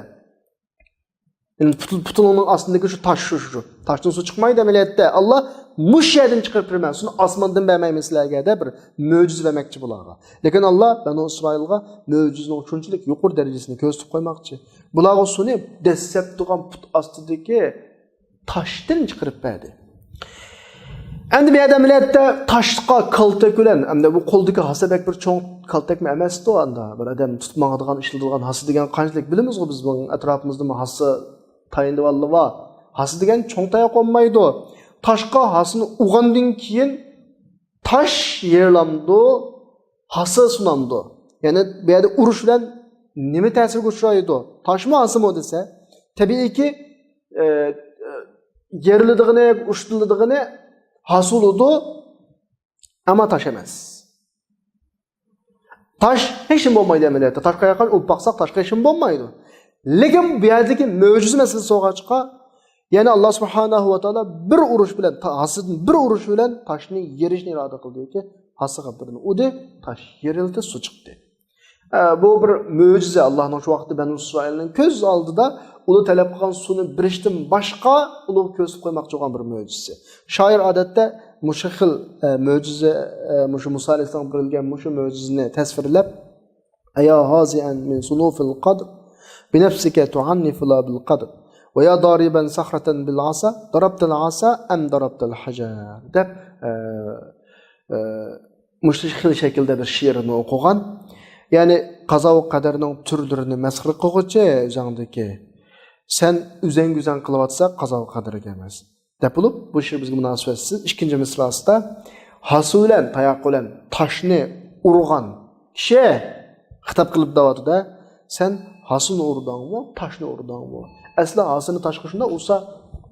يەنى پۇتۇل-، پۇتۇلۇڭنىڭ ئاستىندىكى شۇ تاش، شۇ، شۇ، شۇ. تاشتىن سۇ چىقمايدۇ ئەمەلىيەتتە. ئاللا مۇشۇ يەردىن چىقىرىپ بېرىمەن، سۇنى ئاسماندىن بەرمەيمەن سىلەرگە دەپ بىر مۆجىزە بەرمەكچى بۇلارغا. لېكىن ئاللا بەنۇ ئىسرائىلغا مۆجىزىنىڭ شۇنچىلىك يۇقىرى دەرىجىسىنى كۆرسىتىپ قويماقچى. بۇلارغا سۇنى دەسسەپ تۇرغان پۇت ئاستىدىكى تاشتىن چىقىرىپ بەردى. ئەمدى بۇ يەردە ئەمەلىيەتتە تاشقا كالتەك بىلەن، ئەمدى بۇ قولدىكى ھاسا بەك بىر چوڭ كالتەكمۇ ئەمەستۇ، ئاندا بىر ئادەم تۇتۇپ ماڭىدىغان، ئىشلىتىدىغان ھاسا دېگەن قانچىلىك بىلىمىزغۇ بىز، بۇنىڭ ئەتراپىمىزدىمۇ ھاسا تايىنىۋاللا بار. ھاسا دېگەن چوڭ تاياق بولمايدۇ. تاشقا ھاسىنى ئۇرغاندىن كېيىن تاش يېرىلامدۇ، ھاسا سۇنامدۇ؟ يەنى بۇ يەردە ئۇرۇش بىلەن نېمە تەسىرگە ئۇچرايدۇ؟ تاشمۇ ھاسىمۇ دېسە، تەبىئىيكى، ئە، ئە، يېرىلىدىغىنى، ئۇشتۇلىدىغىنى ھاسا بولىدۇ، ئەمما تاش ئەمەس. تاش ھېچنېمە بولمايدۇ ئەمەلىيەتتە. تاشقا ياقىن ئۇرۇپ باقساق، تاشقا ھېچنېمە بولمايدۇ. لېكىن بۇ يەردىكى مۆجىزە مەسىلىسى بولغاچقا، يەنى ئاللا سۇبھانەھۇ ۋە تائالا بىر ئۇرۇش بىلەن، تا-، ھاسىدىن بىر ئۇرۇش بىلەن تاشنى يېرىشنى ئىرادە قىلدىكى، ھاسىغا بىرنى ئۇردى، تاش يېرىلدى، سۇ چىقتى. ئە، بۇ بىر مۆجىزە، ئاللانىڭ شۇ ۋاقىتتا بەنۇ ئىسرائىلنىڭ كۆز ئالدىدا ئۇلار تەلەپ قىلغان سۇنى بېرىشتىن باشقا ئۇلارغا كۆرسىتىپ قويماقچى بولغان بىر مۆجىزىسى. شائىر ئادەتتە مۇشۇ خىل، ئە، مۆجىزە، ئە، مۇشۇ مۇسا ئەلەيھىسسالامغا بېرىلگەن مۇشۇ مۆجىزىنى تەسۋىرلەپ، أيا هازئا من صنوف القدر بنفسك تعنف لا بالقدر ويا ضاربا صخرة بالعصا ضربت العصا أم ضربت الحجر دەپ، ئە، ئە، مۇشۇ خىل شەكىلدە بىر شېئىرنى ئوقۇغان. يەنى قازا ۋە قەدەرنىڭ تۈرلىرىنى مەسخىرە قىلغۇچى ئۆزۈڭدىكى. سەن ئۆزەڭگە ئۆزەڭ قىلىۋاتسا، قازا ۋە قەدەرگە ئەمەس. دەپ بولۇپ، بۇ شېئىر بىزگە مۇناسىۋەتسىز. ئىككىنچى مىسراسىدا ھاسا بىلەن، تاياق بىلەن تاشنى ئۇرغان كىشى خىتاب قىلىپ دەۋاتىدۇ-دە، سەن ھاسىنى ئۇردۇڭمۇ، تاشنى ئۇردۇڭمۇ؟ ئەسلى ھاسىنى تاشقا شۇنداق ئۇرسا،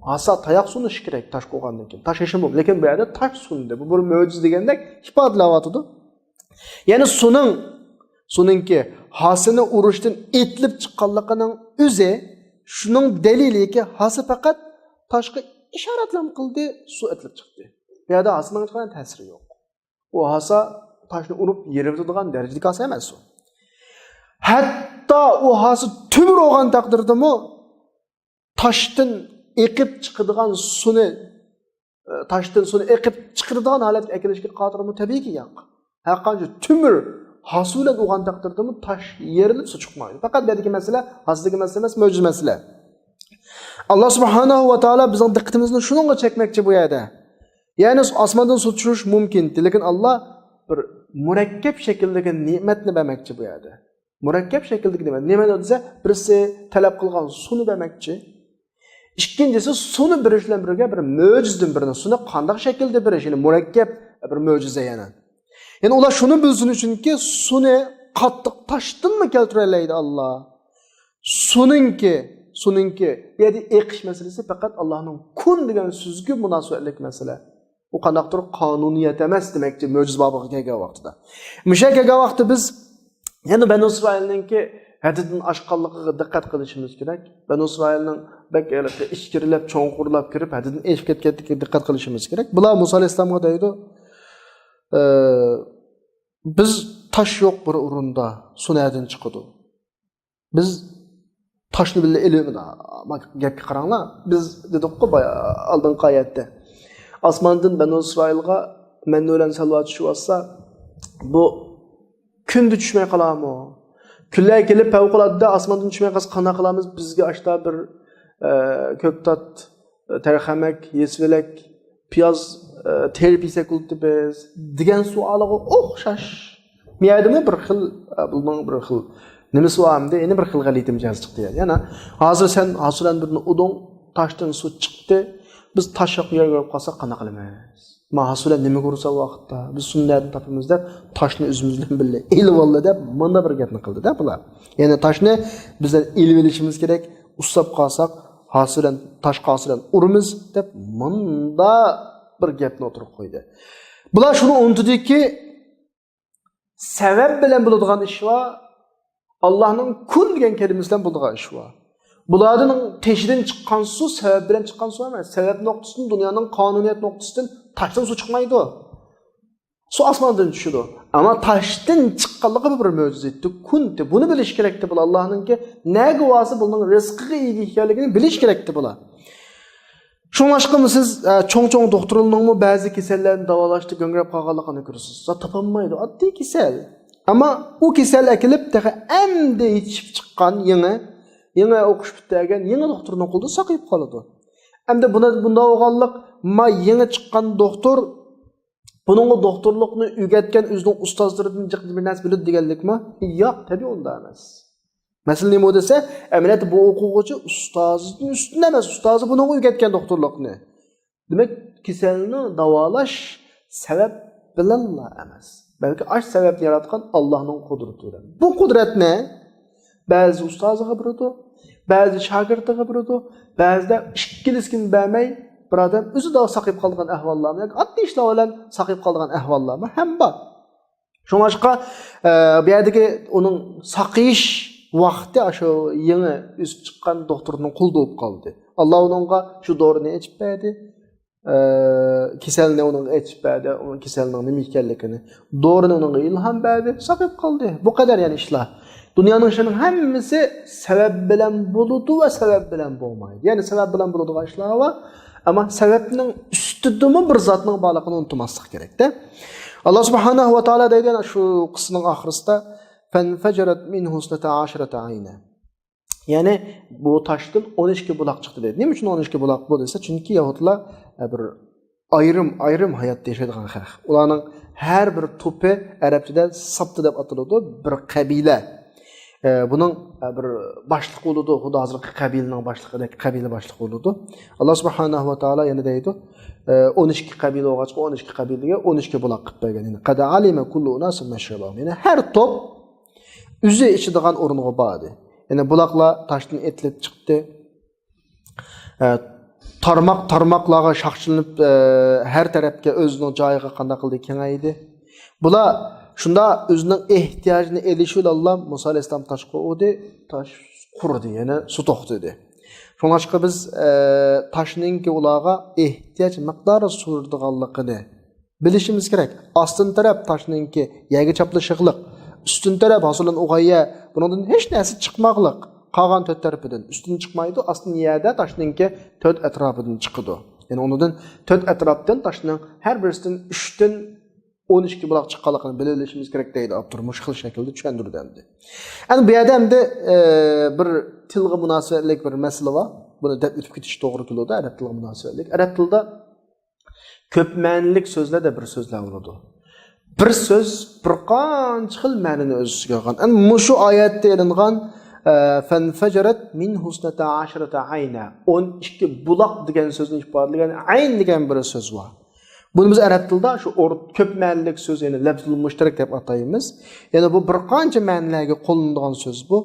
ھاسا تاياق سۇنۇشى كېرەك، تاش قوغاندىن كېيىن. تاش ھېچنېمە بولمايدۇ. لېكىن بۇ يەردە تاش سۇندى. بۇ بىر مۆجىزە دېگەندەك ئىپادىلەۋاتىدۇ. يەنى سۇنىڭ، سۇنىڭكى ھاسىنى ئۇرۇشتىن ئېتىلىپ چىققانلىقىنىڭ ئۆزى، شۇنىڭ دەلىلىكى، ھاسا پەقەت تاشقا ئىشارەتلەم قىلدى، سۇ ئېتىلىپ چىقتى. بۇ يەردە ھاسىنىڭ ھېچقانداق تەسىرى يوق. ئۇ ھاسا تاشنى ئۇرۇپ يېرىۋېتىدىغان دەرىجىدىكى ھاسا ئەمەس ئۇ. ھەتتا ئۇ ھاسا تۆمۈر بولغان تەقدىردىمۇ تاشتىن ئېقىپ چىقىدىغان سۇنى، ئە، تاشتىن سۇنى ئېقىپ چىقىرىدىغان ھالەتكە ئەكېلىشكە قادىرمۇ؟ تەبىئىيكى ياق. ھەرقانچە تۆمۈر ھاسا بىلەن ئۇرغان تەقدىردىمۇ تاش يېرىلىپ سۇ چىقمايدۇ. پەقەت بۇ يەردىكى مەسىلە، ھاسىدىكى مەسىلە ئەمەس، مۆجىزە مەسىلە. ئاللا سۇبھانەھۇ ۋە تائالا بىزنىڭ دىققىتىمىزنى شۇنىڭغا چەكمەكچى بۇ يەردە. يەنى ئاسماندىن سۇ چۈشۈرۈش مۇمكىن، لېكىن ئاللا بىر مۇرەككەپ شەكىلدىكى نېمەتنى بەرمەكچى بۇ يەردە. مۇرەككەپ شەكىلدىكى نېمەت. نېمەت دېسە، بىرسى تەلەپ قىلغان سۇنى بەرمەكچى. ئىككىنچىسى، سۇنى بېرىش بىلەن بىرگە بىر مۆجىزىدىن بىرنى. سۇنى قانداق شەكىلدە بېرىش؟ يەنى مۇرەككەپ بىر مۆجىزە يەنە. يەنى ئۇلار شۇنى بىلسۇن ئۈچۈنكى، سۇنى قاتتىق تاشتىنمۇ كەلتۈرەلەيدۇ ئاللا. سۇنىڭكى، سۇنىڭكى بۇ يەردە ئېقىش مەسىلىسى پەقەت ئاللانىڭ كۇن دېگەن سۆزىگە مۇناسىۋەتلىك مەسىلە. ئۇ قانداقتۇر قانۇنىيەت ئەمەس دېمەكچى، مۆجىزە بابىغا كەلگەن ۋاقتىدا. مۇشۇ يەرگە كەلگەن ۋاقىتتا بىز يەنە بەنۇ ئىسرائىلنىڭكى ھەددىدىن ئاشقانلىقىغا دىققەت قىلىشىمىز كېرەك. بەنۇ ئىسرائىلنىڭ بەك ھېلىقى ئىچكىرىلەپ، چوڭقۇرلاپ كىرىپ، ھەددىدىن ئېشىپ كەتكەنلىكىگە دىققەت قىلىشىمىز كېرەك. بۇلار مۇسا ئەلەيھىسسالامغا دەيدۇ، ئە، بىز تاش يوق بىر ئورۇندا، سۇ نەدىن چىقىدۇ؟ بىز تاشنى بىللە ئېلىۋېلىمىز. گەپكە قاراڭلار. بىز دېدۇققۇ بايا ئالدىنقى ئايەتتە. ئاسماندىن بەنۇ ئىسرائىلغا مەننە بىلەن سەلۋا چۈشۈۋاتسا، بۇ كۈندە چۈشمەي قالارمۇ؟ كۈنلەر كېلىپ پەۋقۇلئاددە ئاسماندىن چۈشمەي قالسا قانداق قىلارمىز؟ بىزگە ئاشتا بىر، ئە، كۆكتات، تەرخەمەك، يېسىۋېلەك، پىياز، ئە، تېرىپ يېسەك بولىدۇ بىز، دېگەن سوئالغا ئوخشاش. مۇ يەردىمۇ بىر خىل، ئە، بۇنىڭ بىر خىل نېمىسى بار ئەمدى؟ يەنە بىر خىل غەلىتە مىجەز چىقتى. يەنە ھازىر سەن ھاسا بىلەن بىرنى ئۇدۇڭ، تاشتىن سۇ چىقتى. بىز تاش يوق يەرگە بېرىپ قالساق قانداق قىلىمىز؟ ما ھاسا بىلەن نېمە كۆرسە ۋاقىتتا؟ بىز سۇنى نەدىن تاپىمىز دەپ، تاشنى ئۆزىمىز بىلەن بىللە ئېلىۋالدى دەپ، مۇنداق بىر گەپنى قىلدى-دە بۇلار. يەنى تاشنى بىزلەر ئېلىۋېلىشىمىز كېرەك، ئۇسساپ قالساق، ھاسا بىلەن، تاشقا ھاسا بىلەن ئۇرىمىز دەپ، مۇنداق بىر گەپنى ئوتتۇرىغا قويدى. بۇلار شۇنى ئۇنتۇدىكى، سەۋەب بىلەن بولىدىغان ئىش بار، ئاللانىڭ كۇن دېگەن كەلىمىسى بىلەن بولىدىغان ئىش بار. بۇلاردىن تېشىدىن چىققان سۇ سەۋەب بىلەن چىققان سۇ ئەمەس. سەۋەب نۇقتىسىدىن، دۇنيانىڭ قانۇنىيەت نۇقتىسىدىن تاشتىن سۇ چىقمايدۇ. سۇ ئاسماندىن چۈشىدۇ. ئەمما تاشتىن چىققانلىقى بىر مۆجىزە ئىدى، كۇنتى. بۇنى بىلىش كېرەكتى بۇلار، ئاللانىڭكى نەگە بارسا بۇنىڭ رىزقىغا ئىگە ئىكەنلىكىنى بىلىش كېرەكتى بۇلار. شۇڭلاشقىمۇ سىز، ئە، چوڭ-چوڭ دوختۇرلارنىڭمۇ بەزى كېسەللەرنى داۋالاشتا گاڭگىراپ قالغانلىقىنى كۆرىسىز. زات تاپالمايدۇ، ئاددىي كېسەل. ئەمما ئۇ كېسەل ئەكېلىپ تېخى ئەمدى يېتىشىپ چىققان يېڭى، يېڭى ئوقۇش پۈتتۈرگەن يېڭى دوختۇرنىڭ قولىدا ساقىيىپ قالىدۇ. ئەمدى بۇنى، بۇنداق بولغانلىق، ما يېڭى چىققان دوختۇر، بۇنىڭغا دوختۇرلۇقنى ئۆگەتكەن ئۆزىنىڭ ئۇستازلىرىدىن جىق بىر نەرسە بىلىدۇ دېگەنلىكمۇ؟ ياق، تەبىئىي ئۇنداق ئەمەس. مەسىلە نېمە دېسە، ئەمەلىيەتتە بۇ ئوقۇغۇچى ئۇستازىدىن ئۈستۈن ئەمەس، ئۇستازى بۇنىڭغا ئۆگەتكەن دوختۇرلۇقنى. دېمەك، كېسەلنى داۋالاش سەۋەب بىلەنلا ئەمەس، بەلكى ئاش سەۋەبنى ياراتقان ئاللانىڭ قۇدرىتى بىلەن. بۇ قۇدرەتنى بەزى ئۇستازىغا بېرىدۇ، بەزى شاگىرتىغا بېرىدۇ، بەزىدە ئىككىلىسىگىمۇ بەرمەي، بىر ئادەم ئۆزى ساقىيىپ قالىدىغان ئەھۋاللارمۇ ياكى ئاددىي ئىشلار بىلەن ساقىيىپ قالىدىغان ئەھۋاللارمۇ ھەم بار. شۇڭلاشقا، ئە، بۇ يەردىكى ئۇنىڭ ساقىيىش ۋاقتى ئاشۇ يېڭى ئۆسۈپ چىققان دوختۇرنىڭ قولىدا بولۇپ قالدى. ئاللا ئۇنىڭغا شۇ دورىنى ئېچىپ بەردى. ئە، كېسەلنى ئۇنىڭغا ئېچىپ بەردى، ئۇنىڭ كېسەلنىڭ نېمە ئىكەنلىكىنى. دورىنى ئۇنىڭغا ئىلھام بەردى، ساقىيىپ قالدى. بۇ قەدەر يەنى ئىشلار. دۇنيانىڭ ئىشلىرىنىڭ ھەممىسى سەۋەب بىلەن بولىدۇ ۋە سەۋەب بىلەن بولمايدۇ. يەنى سەۋەب بىلەن بولىدىغان ئىشلار بار، ئەمما سەۋەبنىڭ ئۈستىدىمۇ بىر زاتنىڭ بارلىقىنى ئۇنتۇماسلىق كېرەكتە. ئاللا سۇبھانەھۇ ۋە تائالا دەيدۇ، يەنە شۇ قىسسىنىڭ ئاخىرىسىدا، فَانْفَجَرَتْ مِنْهُ اثْنَتَا عَشْرَةَ عَيْنًا. يەنى بۇ تاشتىن ئون ئىككى بۇلاق چىقتى دەيدۇ. نېمە ئۈچۈن ئون ئىككى بۇلاق بۇ دېسە، چۈنكى يەھۇدلار، ئە، بىر ئايرىم-ئايرىم ھاياتتا ياشايدىغان خەلق. ئۇلارنىڭ ھەر بىر توپى ئەرەبچىدە سابتە دەپ ئاتىلىدۇ، بىر قەبىلە. ئە، بۇنىڭ، ئە، بىر باشلىقى بولىدۇ، خۇددى ھازىرقى قەبىلىنىڭ باشلىقىدەك قەبىلە باشلىقى بولىدۇ. ئاللا سۇبھانەھۇ ۋە تائالا يەنە دەيدۇ، ئە، ئون ئىككى قەبىلە بولغاچقا، ئون ئىككى قەبىلىگە ئون ئىككى بۇلاق قىلىپ بەرگەن. يەنى، قەد ئەلىمە كۇللۇ ئۇناسىن مەشرەبەھۇم. يەنى ھەر توپ ئۆزى ئىچىدىغان ئورۇنغا باردى. يەنى بۇلاقلار تاشتىن ئېتىلىپ چىقتى. ئە، تارماق، تارماقلارغا شاخچىلىنىپ، ئە، ھەر تەرەپكە ئۆزىنىڭ جايىغا قانداق قىلدى، كېڭەيدى. بۇلار شۇنداق ئۆزىنىڭ ئېھتىياجىنى ئېلىش بىلەنلا مۇسا ئەلەيھىسسالام تاشقا ئۇردى، تاش قۇرۇدى، يەنى سۇ توختىدى. شۇڭلاشقا بىز، ئە، تاشنىڭكى ئۇلارغا ئېھتىياج مىقدارى سۇ بېرىدىغانلىقىنى بىلىشىمىز كېرەك. ئاستىن تەرەپ تاشنىڭكى يەرگە چاپلىشىقلىق، ئۈستۈن تەرەپ ھاسىلدىن ئۇغايە، بۇنىڭدىن ھېچ نەرسە چىقماقلىق. قالغان تۆت تەرىپىدىن ئۈستىدىن چىقمايدۇ، ئاستىن يەردە تاشنىڭكى تۆت ئەتراپىدىن چىقىدۇ. يەنى ئۇنىڭدىن تۆت ئەتراپتىن تاشنىڭ ھەر بىرسىدىن ئۈچتىن ئون ئىككى بۇلاق چىققانلىقىنى بىلىۋېلىشىمىز كېرەك دەيدۇ ئاپتور، مۇشۇ خىل شەكىلدە چۈشەندۈرىدۇ ئەمدى. ئەمدى بۇ يەردە ئەمدى، ئە، بىر تىلغا مۇناسىۋەتلىك بىر مەسىلە بار. بۇنى دەپ ئۆتۈپ كېتىش توغرا كېلىدۇ، ئەرەب تىلىغا مۇناسىۋەتلىك. ئەرەب تىلىدا كۆپ مەنىلىك سۆزلەر دەپ بىر سۆزلەر بولىدۇ. بىر سۆز بىر قانچە خىل مەنىنى ئۆز ئىچىگە ئالغان. ئەمدى مۇشۇ ئايەتتە ئېلىنغان، ئە، فەنفەجەرەت مىنھۇ ئىسنەتا ئەشرەتە ئەينا، ئون ئىككى بۇلاق دېگەن سۆزنى ئىپادىلىگەن ئەين دېگەن بىر سۆز بار. بۇنى بىز ئەرەب تىلىدا شۇ ئور-، كۆپ مەنىلىك سۆز، يەنى لەفزۇل مۇشتەرەك دەپ ئاتايمىز. يەنى بۇ بىر قانچە مەنىلەرگە قوللىنىدىغان سۆز بۇ.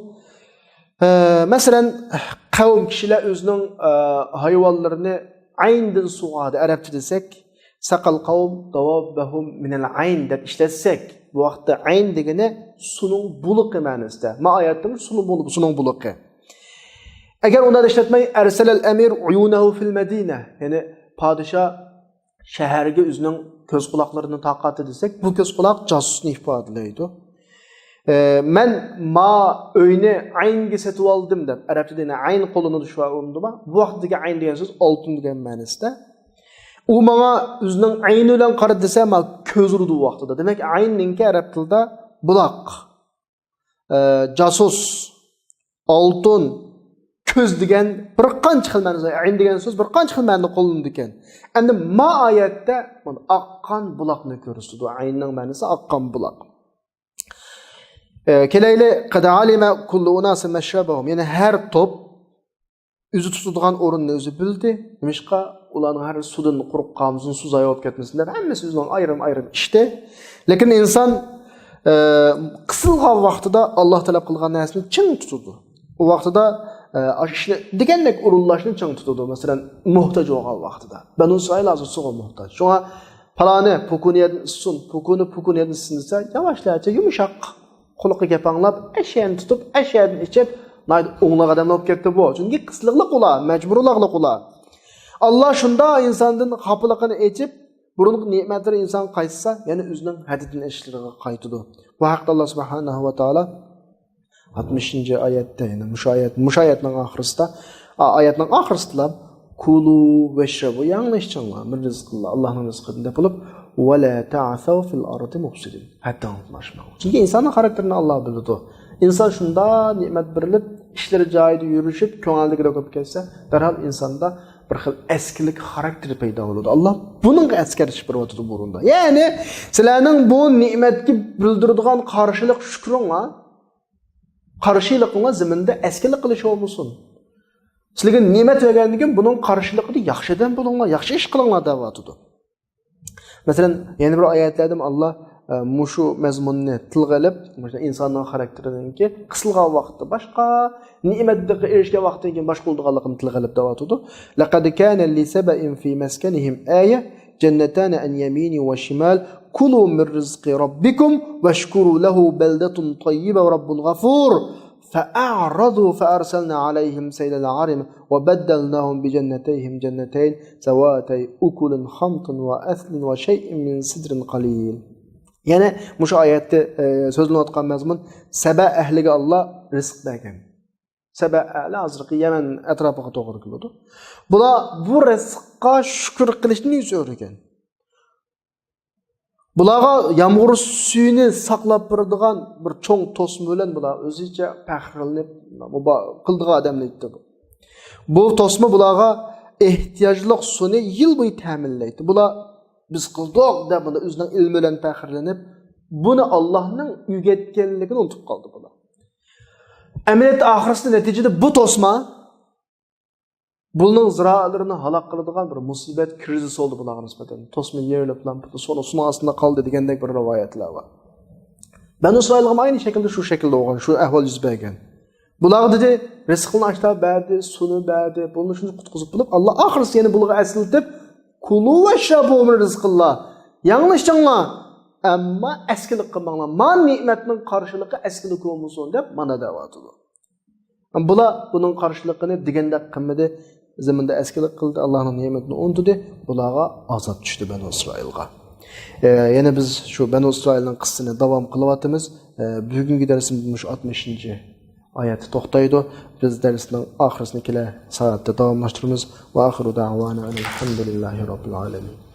ئە، مەسىلەن، قەۋم كىشىلەر ئۆزىنىڭ، ئە، ھايۋانلىرىنى ئەيندىن سۇغاردى ئەرەبچە دېسەك، سەقەل قەۋم دەۋابەھۇم مىنەل ئەين دەپ ئىشلەتسەك، بۇ ۋاقىتتا ئەين دېگىنى سۇنىڭ بۇلىقى مەنىسىدە. ما ئايەتتىمۇ سۇنىڭ بۇلىقى، سۇنىڭ بۇلىقى. ئەگەر ئۇنداق ئىشلەتمەي، ئەرسەلەل ئەمىر ئۇيۇنەھۇ فىل مەدىنە، يەنى پادىشاھ شەھەرگە ئۆزىنىڭ كۆز قۇلاقلىرىنى تارقاتتى دېسەك، بۇ كۆز قۇلاق جاسۇسنى ئىپادىلەيدۇ. ئە، مەن ما ئۆينى ئەينگە سېتىۋالدىم دەپ، ئەرەبچىدە يەنە ئەين قوللىنىدۇ شۇ ئورۇندىما. بۇ ۋاقىتتىكى ئەين دېگەن سۆز ئالتۇن دېگەن مەنىسىدە. ئۇ ماڭا ئۆزىنىڭ ئەينى بىلەن قارىدى دېسە، ما كۆز ئۇرىدۇ بۇ ۋاقتىدا. دېمەك، ئەيننىڭكى ئەرەب تىلىدا بۇلاق. ئە، جاسۇس، ئالتۇن، كۆز دېگەن بىر قانچە خىل مەنىسى، ئەين دېگەن سۆز بىر قانچە خىل مەنىدە قوللىنىدىكەن. ئەمدى ما ئايەتتە مانا ئاققان بۇلاقنى كۆرسىتىدۇ. ئەيننىڭ مەنىسى ئاققان بۇلاق. ئە، كېلەيلى، قەد ئەلىمە كۇللۇ ئۇناسىن مەشرەبەھۇم. يەنى ھەر توپ ئۆزى تۇتىدىغان ئورۇننى ئۆزى بىلدى. نېمىشقا؟ ئۇلارنىڭ ھەر سۇدىن قۇرۇق قالمىسۇن، سۇ زايە بولۇپ كەتمىسۇن دەپ، ھەممىسى ئۆزىنىڭ ئايرىم-ئايرىم ئىچتى. لېكىن ئىنسان، ئە، قىسىلغان ۋاقتىدا ئاللا تەلەپ قىلغان نەرسىنى چىڭ تۇتىدۇ. ئۇ ۋاقتىدا، ئە، ئاشۇ ئىشنى دېگەندەك ئورۇنلاشنى چىڭ تۇتىدۇ. مەسىلەن، موھتاج بولغان ۋاقتىدا. بەنۇ ئىسرائىل ھازىر سۇغا موھتاج. شۇڭا پالانى پوكۇنى يەردىن ئىچسۇن، پوكۇنى پوكۇنى يەردىن ئىچسۇن دېسە، ياۋاشلارچە يۇمشاق قۇلىقى گەپ ئاڭلاپ، ئەشەنى تۇتۇپ، ئەشەدىن ئىچىپ، ناھايىتى ئوڭلۇق ئادەم بولۇپ كەتتى بۇ. چۈنكى قىسلىقلىق ئۇلار، مەجبۇرلۇقلۇق ئۇلار. ئاللا شۇنداق ئىنساندىن خاپىلىقىنى ئېچىپ، بۇرۇنقى نېمەتلىرى ئىنسانغا قايتسا، يەنە ئۆزىنىڭ ھەددىدىن ئېشىشلىرىغا قايتىدۇ. بۇ ھەقتە ئاللا سۇبھانەھۇ ۋە تائالا ئاتمىشىنچى ئايەتتە، يەنى مۇشۇ ئايەت، مۇشۇ ئايەتنىڭ ئاخىرىسىدا، ئا، ئايەتنىڭ ئاخىرىسىدىلا، كۇلۇ ۋەشرەبۇ، يەڭلىشىڭلار، مىن رىزقىللا، ئاللانىڭ رىزقىدىن دەپ بولۇپ، ۋەلا تەئسەۋ فىل ئەردى مۇفسىدىن. ھەددىڭلارنى ئاشماڭ. چۈنكى ئىنساننىڭ خاراكتېرىنى ئاللا بىلىدۇ. ئىنسان شۇنداق نېمەت بېرىلىپ، ئىشلىرى جايىدا يۈرۈشۈپ، كۆڭۈلدىكىدەك بولۇپ كەتسە، دەرھال ئىنساندا بىر خىل ئەسكىلىك خاراكتېرى پەيدا بولىدۇ. ئاللا بۇنىڭغا ئەسكەرتىش بېرىۋاتىدۇ بۇ ئورۇندا. يەنى سىلەرنىڭ بۇ نېمەتكە بىلدۈرىدىغان قارشىلىق شۈكرۈڭلار، قارشىلىقىڭلار زېمىندا ئەسكىلىك قىلىش بولمىسۇن. سىلەرگە نېمەت بەرگەندىن كېيىن بۇنىڭ قارشىلىقىدا ياخشى ئادەم بولۇڭلار، ياخشى ئىش قىلىڭلار دەۋاتىدۇ. مەسىلەن، يەنە بىر ئايەتلەردىمۇ ئاللا، ئە، مۇشۇ مەزمۇننى تىلغا ئېلىپ، مۇشۇ ئىنساننىڭ خاراكتېرىنىڭكى قىسىلغان ۋاقىتتا باشقا، نېمەتكە ئېرىشكەن ۋاقتىدىن كېيىن باشقا بولىدىغانلىقىنى تىلغا ئېلىپ دەۋاتىدۇ. لەقەد كانە لىسەبەئىن فى مەسكەنىھىم ئايە، جەننەتانى ئەن يەمىنىن ۋە شىمال، كۇلۇ مىن رىزقى رەببىكۇم ۋەشكۇرۇ لەھۇ بەلدەتۇن تەييىبە ۋە رەببۇن غەفۇر. فەئەرەزۇ فەئەرسەلنا ئەلەيھىم سەيلەل ئەرىم ۋە بەددەلناھۇم بىجەننەتەيھىم جەننەتەين زەۋاتەي ئۇكۇلىن خەمتىن ۋە ئەسلىن ۋە شەيئىن مىن سىدرىن قەلىل. يەنى مۇشۇ ئايەتتە، ئە، سۆزلىنىۋاتقان مەزمۇن سەبە ئەھلىگە ئاللا رىزىق بەرگەن. سەبە ئەھلى ھازىرقى يەمەن ئەتراپىغا توغرا كېلىدۇ. بۇلار بۇ رىزىققا شۈكۈر قىلىشنى يۈز ئۆرۈگەن. بۇلارغا يامغۇر سۈيىنى ساقلاپ بېرىدىغان بىر چوڭ توسما بىلەن بۇلار ئۆزىچە پەخىرلىنىپ، مۇبا-، قىلىدىغان ئادەملەر ئىدى بۇ. بۇ توسما بۇلارغا ئېھتىياجلىق سۇنى يىل بويى تەمىنلەيتتى. بۇلار، «بىز قىلدۇق» دەپ، بۇندا ئۆزىنىڭ ئىلمى بىلەن پەخىرلىنىپ، بۇنى ئاللانىڭ ئۆگەتكەنلىكىنى ئۇنتۇپ قالدى بۇلار. ئەمەلىيەتتە ئاخىرسىدا نەتىجىدە بۇ توسما بۇلارنىڭ زىرائەتلىرىنى ھالاك قىلىدىغان بىر مۇسىبەت، كىرىزىس بولدى بۇلارغا نىسبەتەن. توسما يېرىلىپلا سۇنىڭ ئاستىدا قالدى دېگەندەك بىر رىۋايەتلەر بار. بەنۇ ئىسرائىلغىمۇ ئەينى شەكىلدە شۇ شەكىلدە بولغان، شۇ ئەھۋال يۈز بەرگەن. بۇلارغا دېدى، رىزقىنى ئاشتا بەردى، سۇنى بەردى، بۇنى شۇنى قۇتقۇزۇپ بولۇپ، ئاللا ئاخىرسى يەنە بۇلارغا ئەسلىتىپ، كۇلۇ ۋەشرەبۇ مىن رىزقىللا، يەڭلىشىڭلار، ئەمما ئەسكىلىك قىلماڭلار، ما نېمەتنىڭ قارشىلىقى ئەسكىلىك بولمىسۇن دەپ مانا دەۋاتىدۇ. بۇلار بۇنىڭ قارشىلىقىنى دېگەندەك قىلمىدى. زېمىندا ئەسكىلىك قىلدى، ئاللاھنىڭ نېمىتىنى ئۇنتۇدى. بۇلارغا ئازاب چۈشتى بەنۇ ئىسرائىلغا. ئە، يەنە بىز شۇ بەنۇ ئىسرائىلنىڭ قىسسىسىنى داۋام قىلىۋاتىمىز. ئە، بۈگۈنكى دەرسىمىز مۇشۇ ئاتمىشىنچى ئايەتتە توختايدۇ. بىز دەرسنىڭ ئاخىرىسىنى كېلەر سائەتتە داۋاملاشتۇرىمىز. ۋە ئاخىرۇ دەئۋانا ئەنىل ھەمدۇلىللاھى رەببىل ئالەمىن.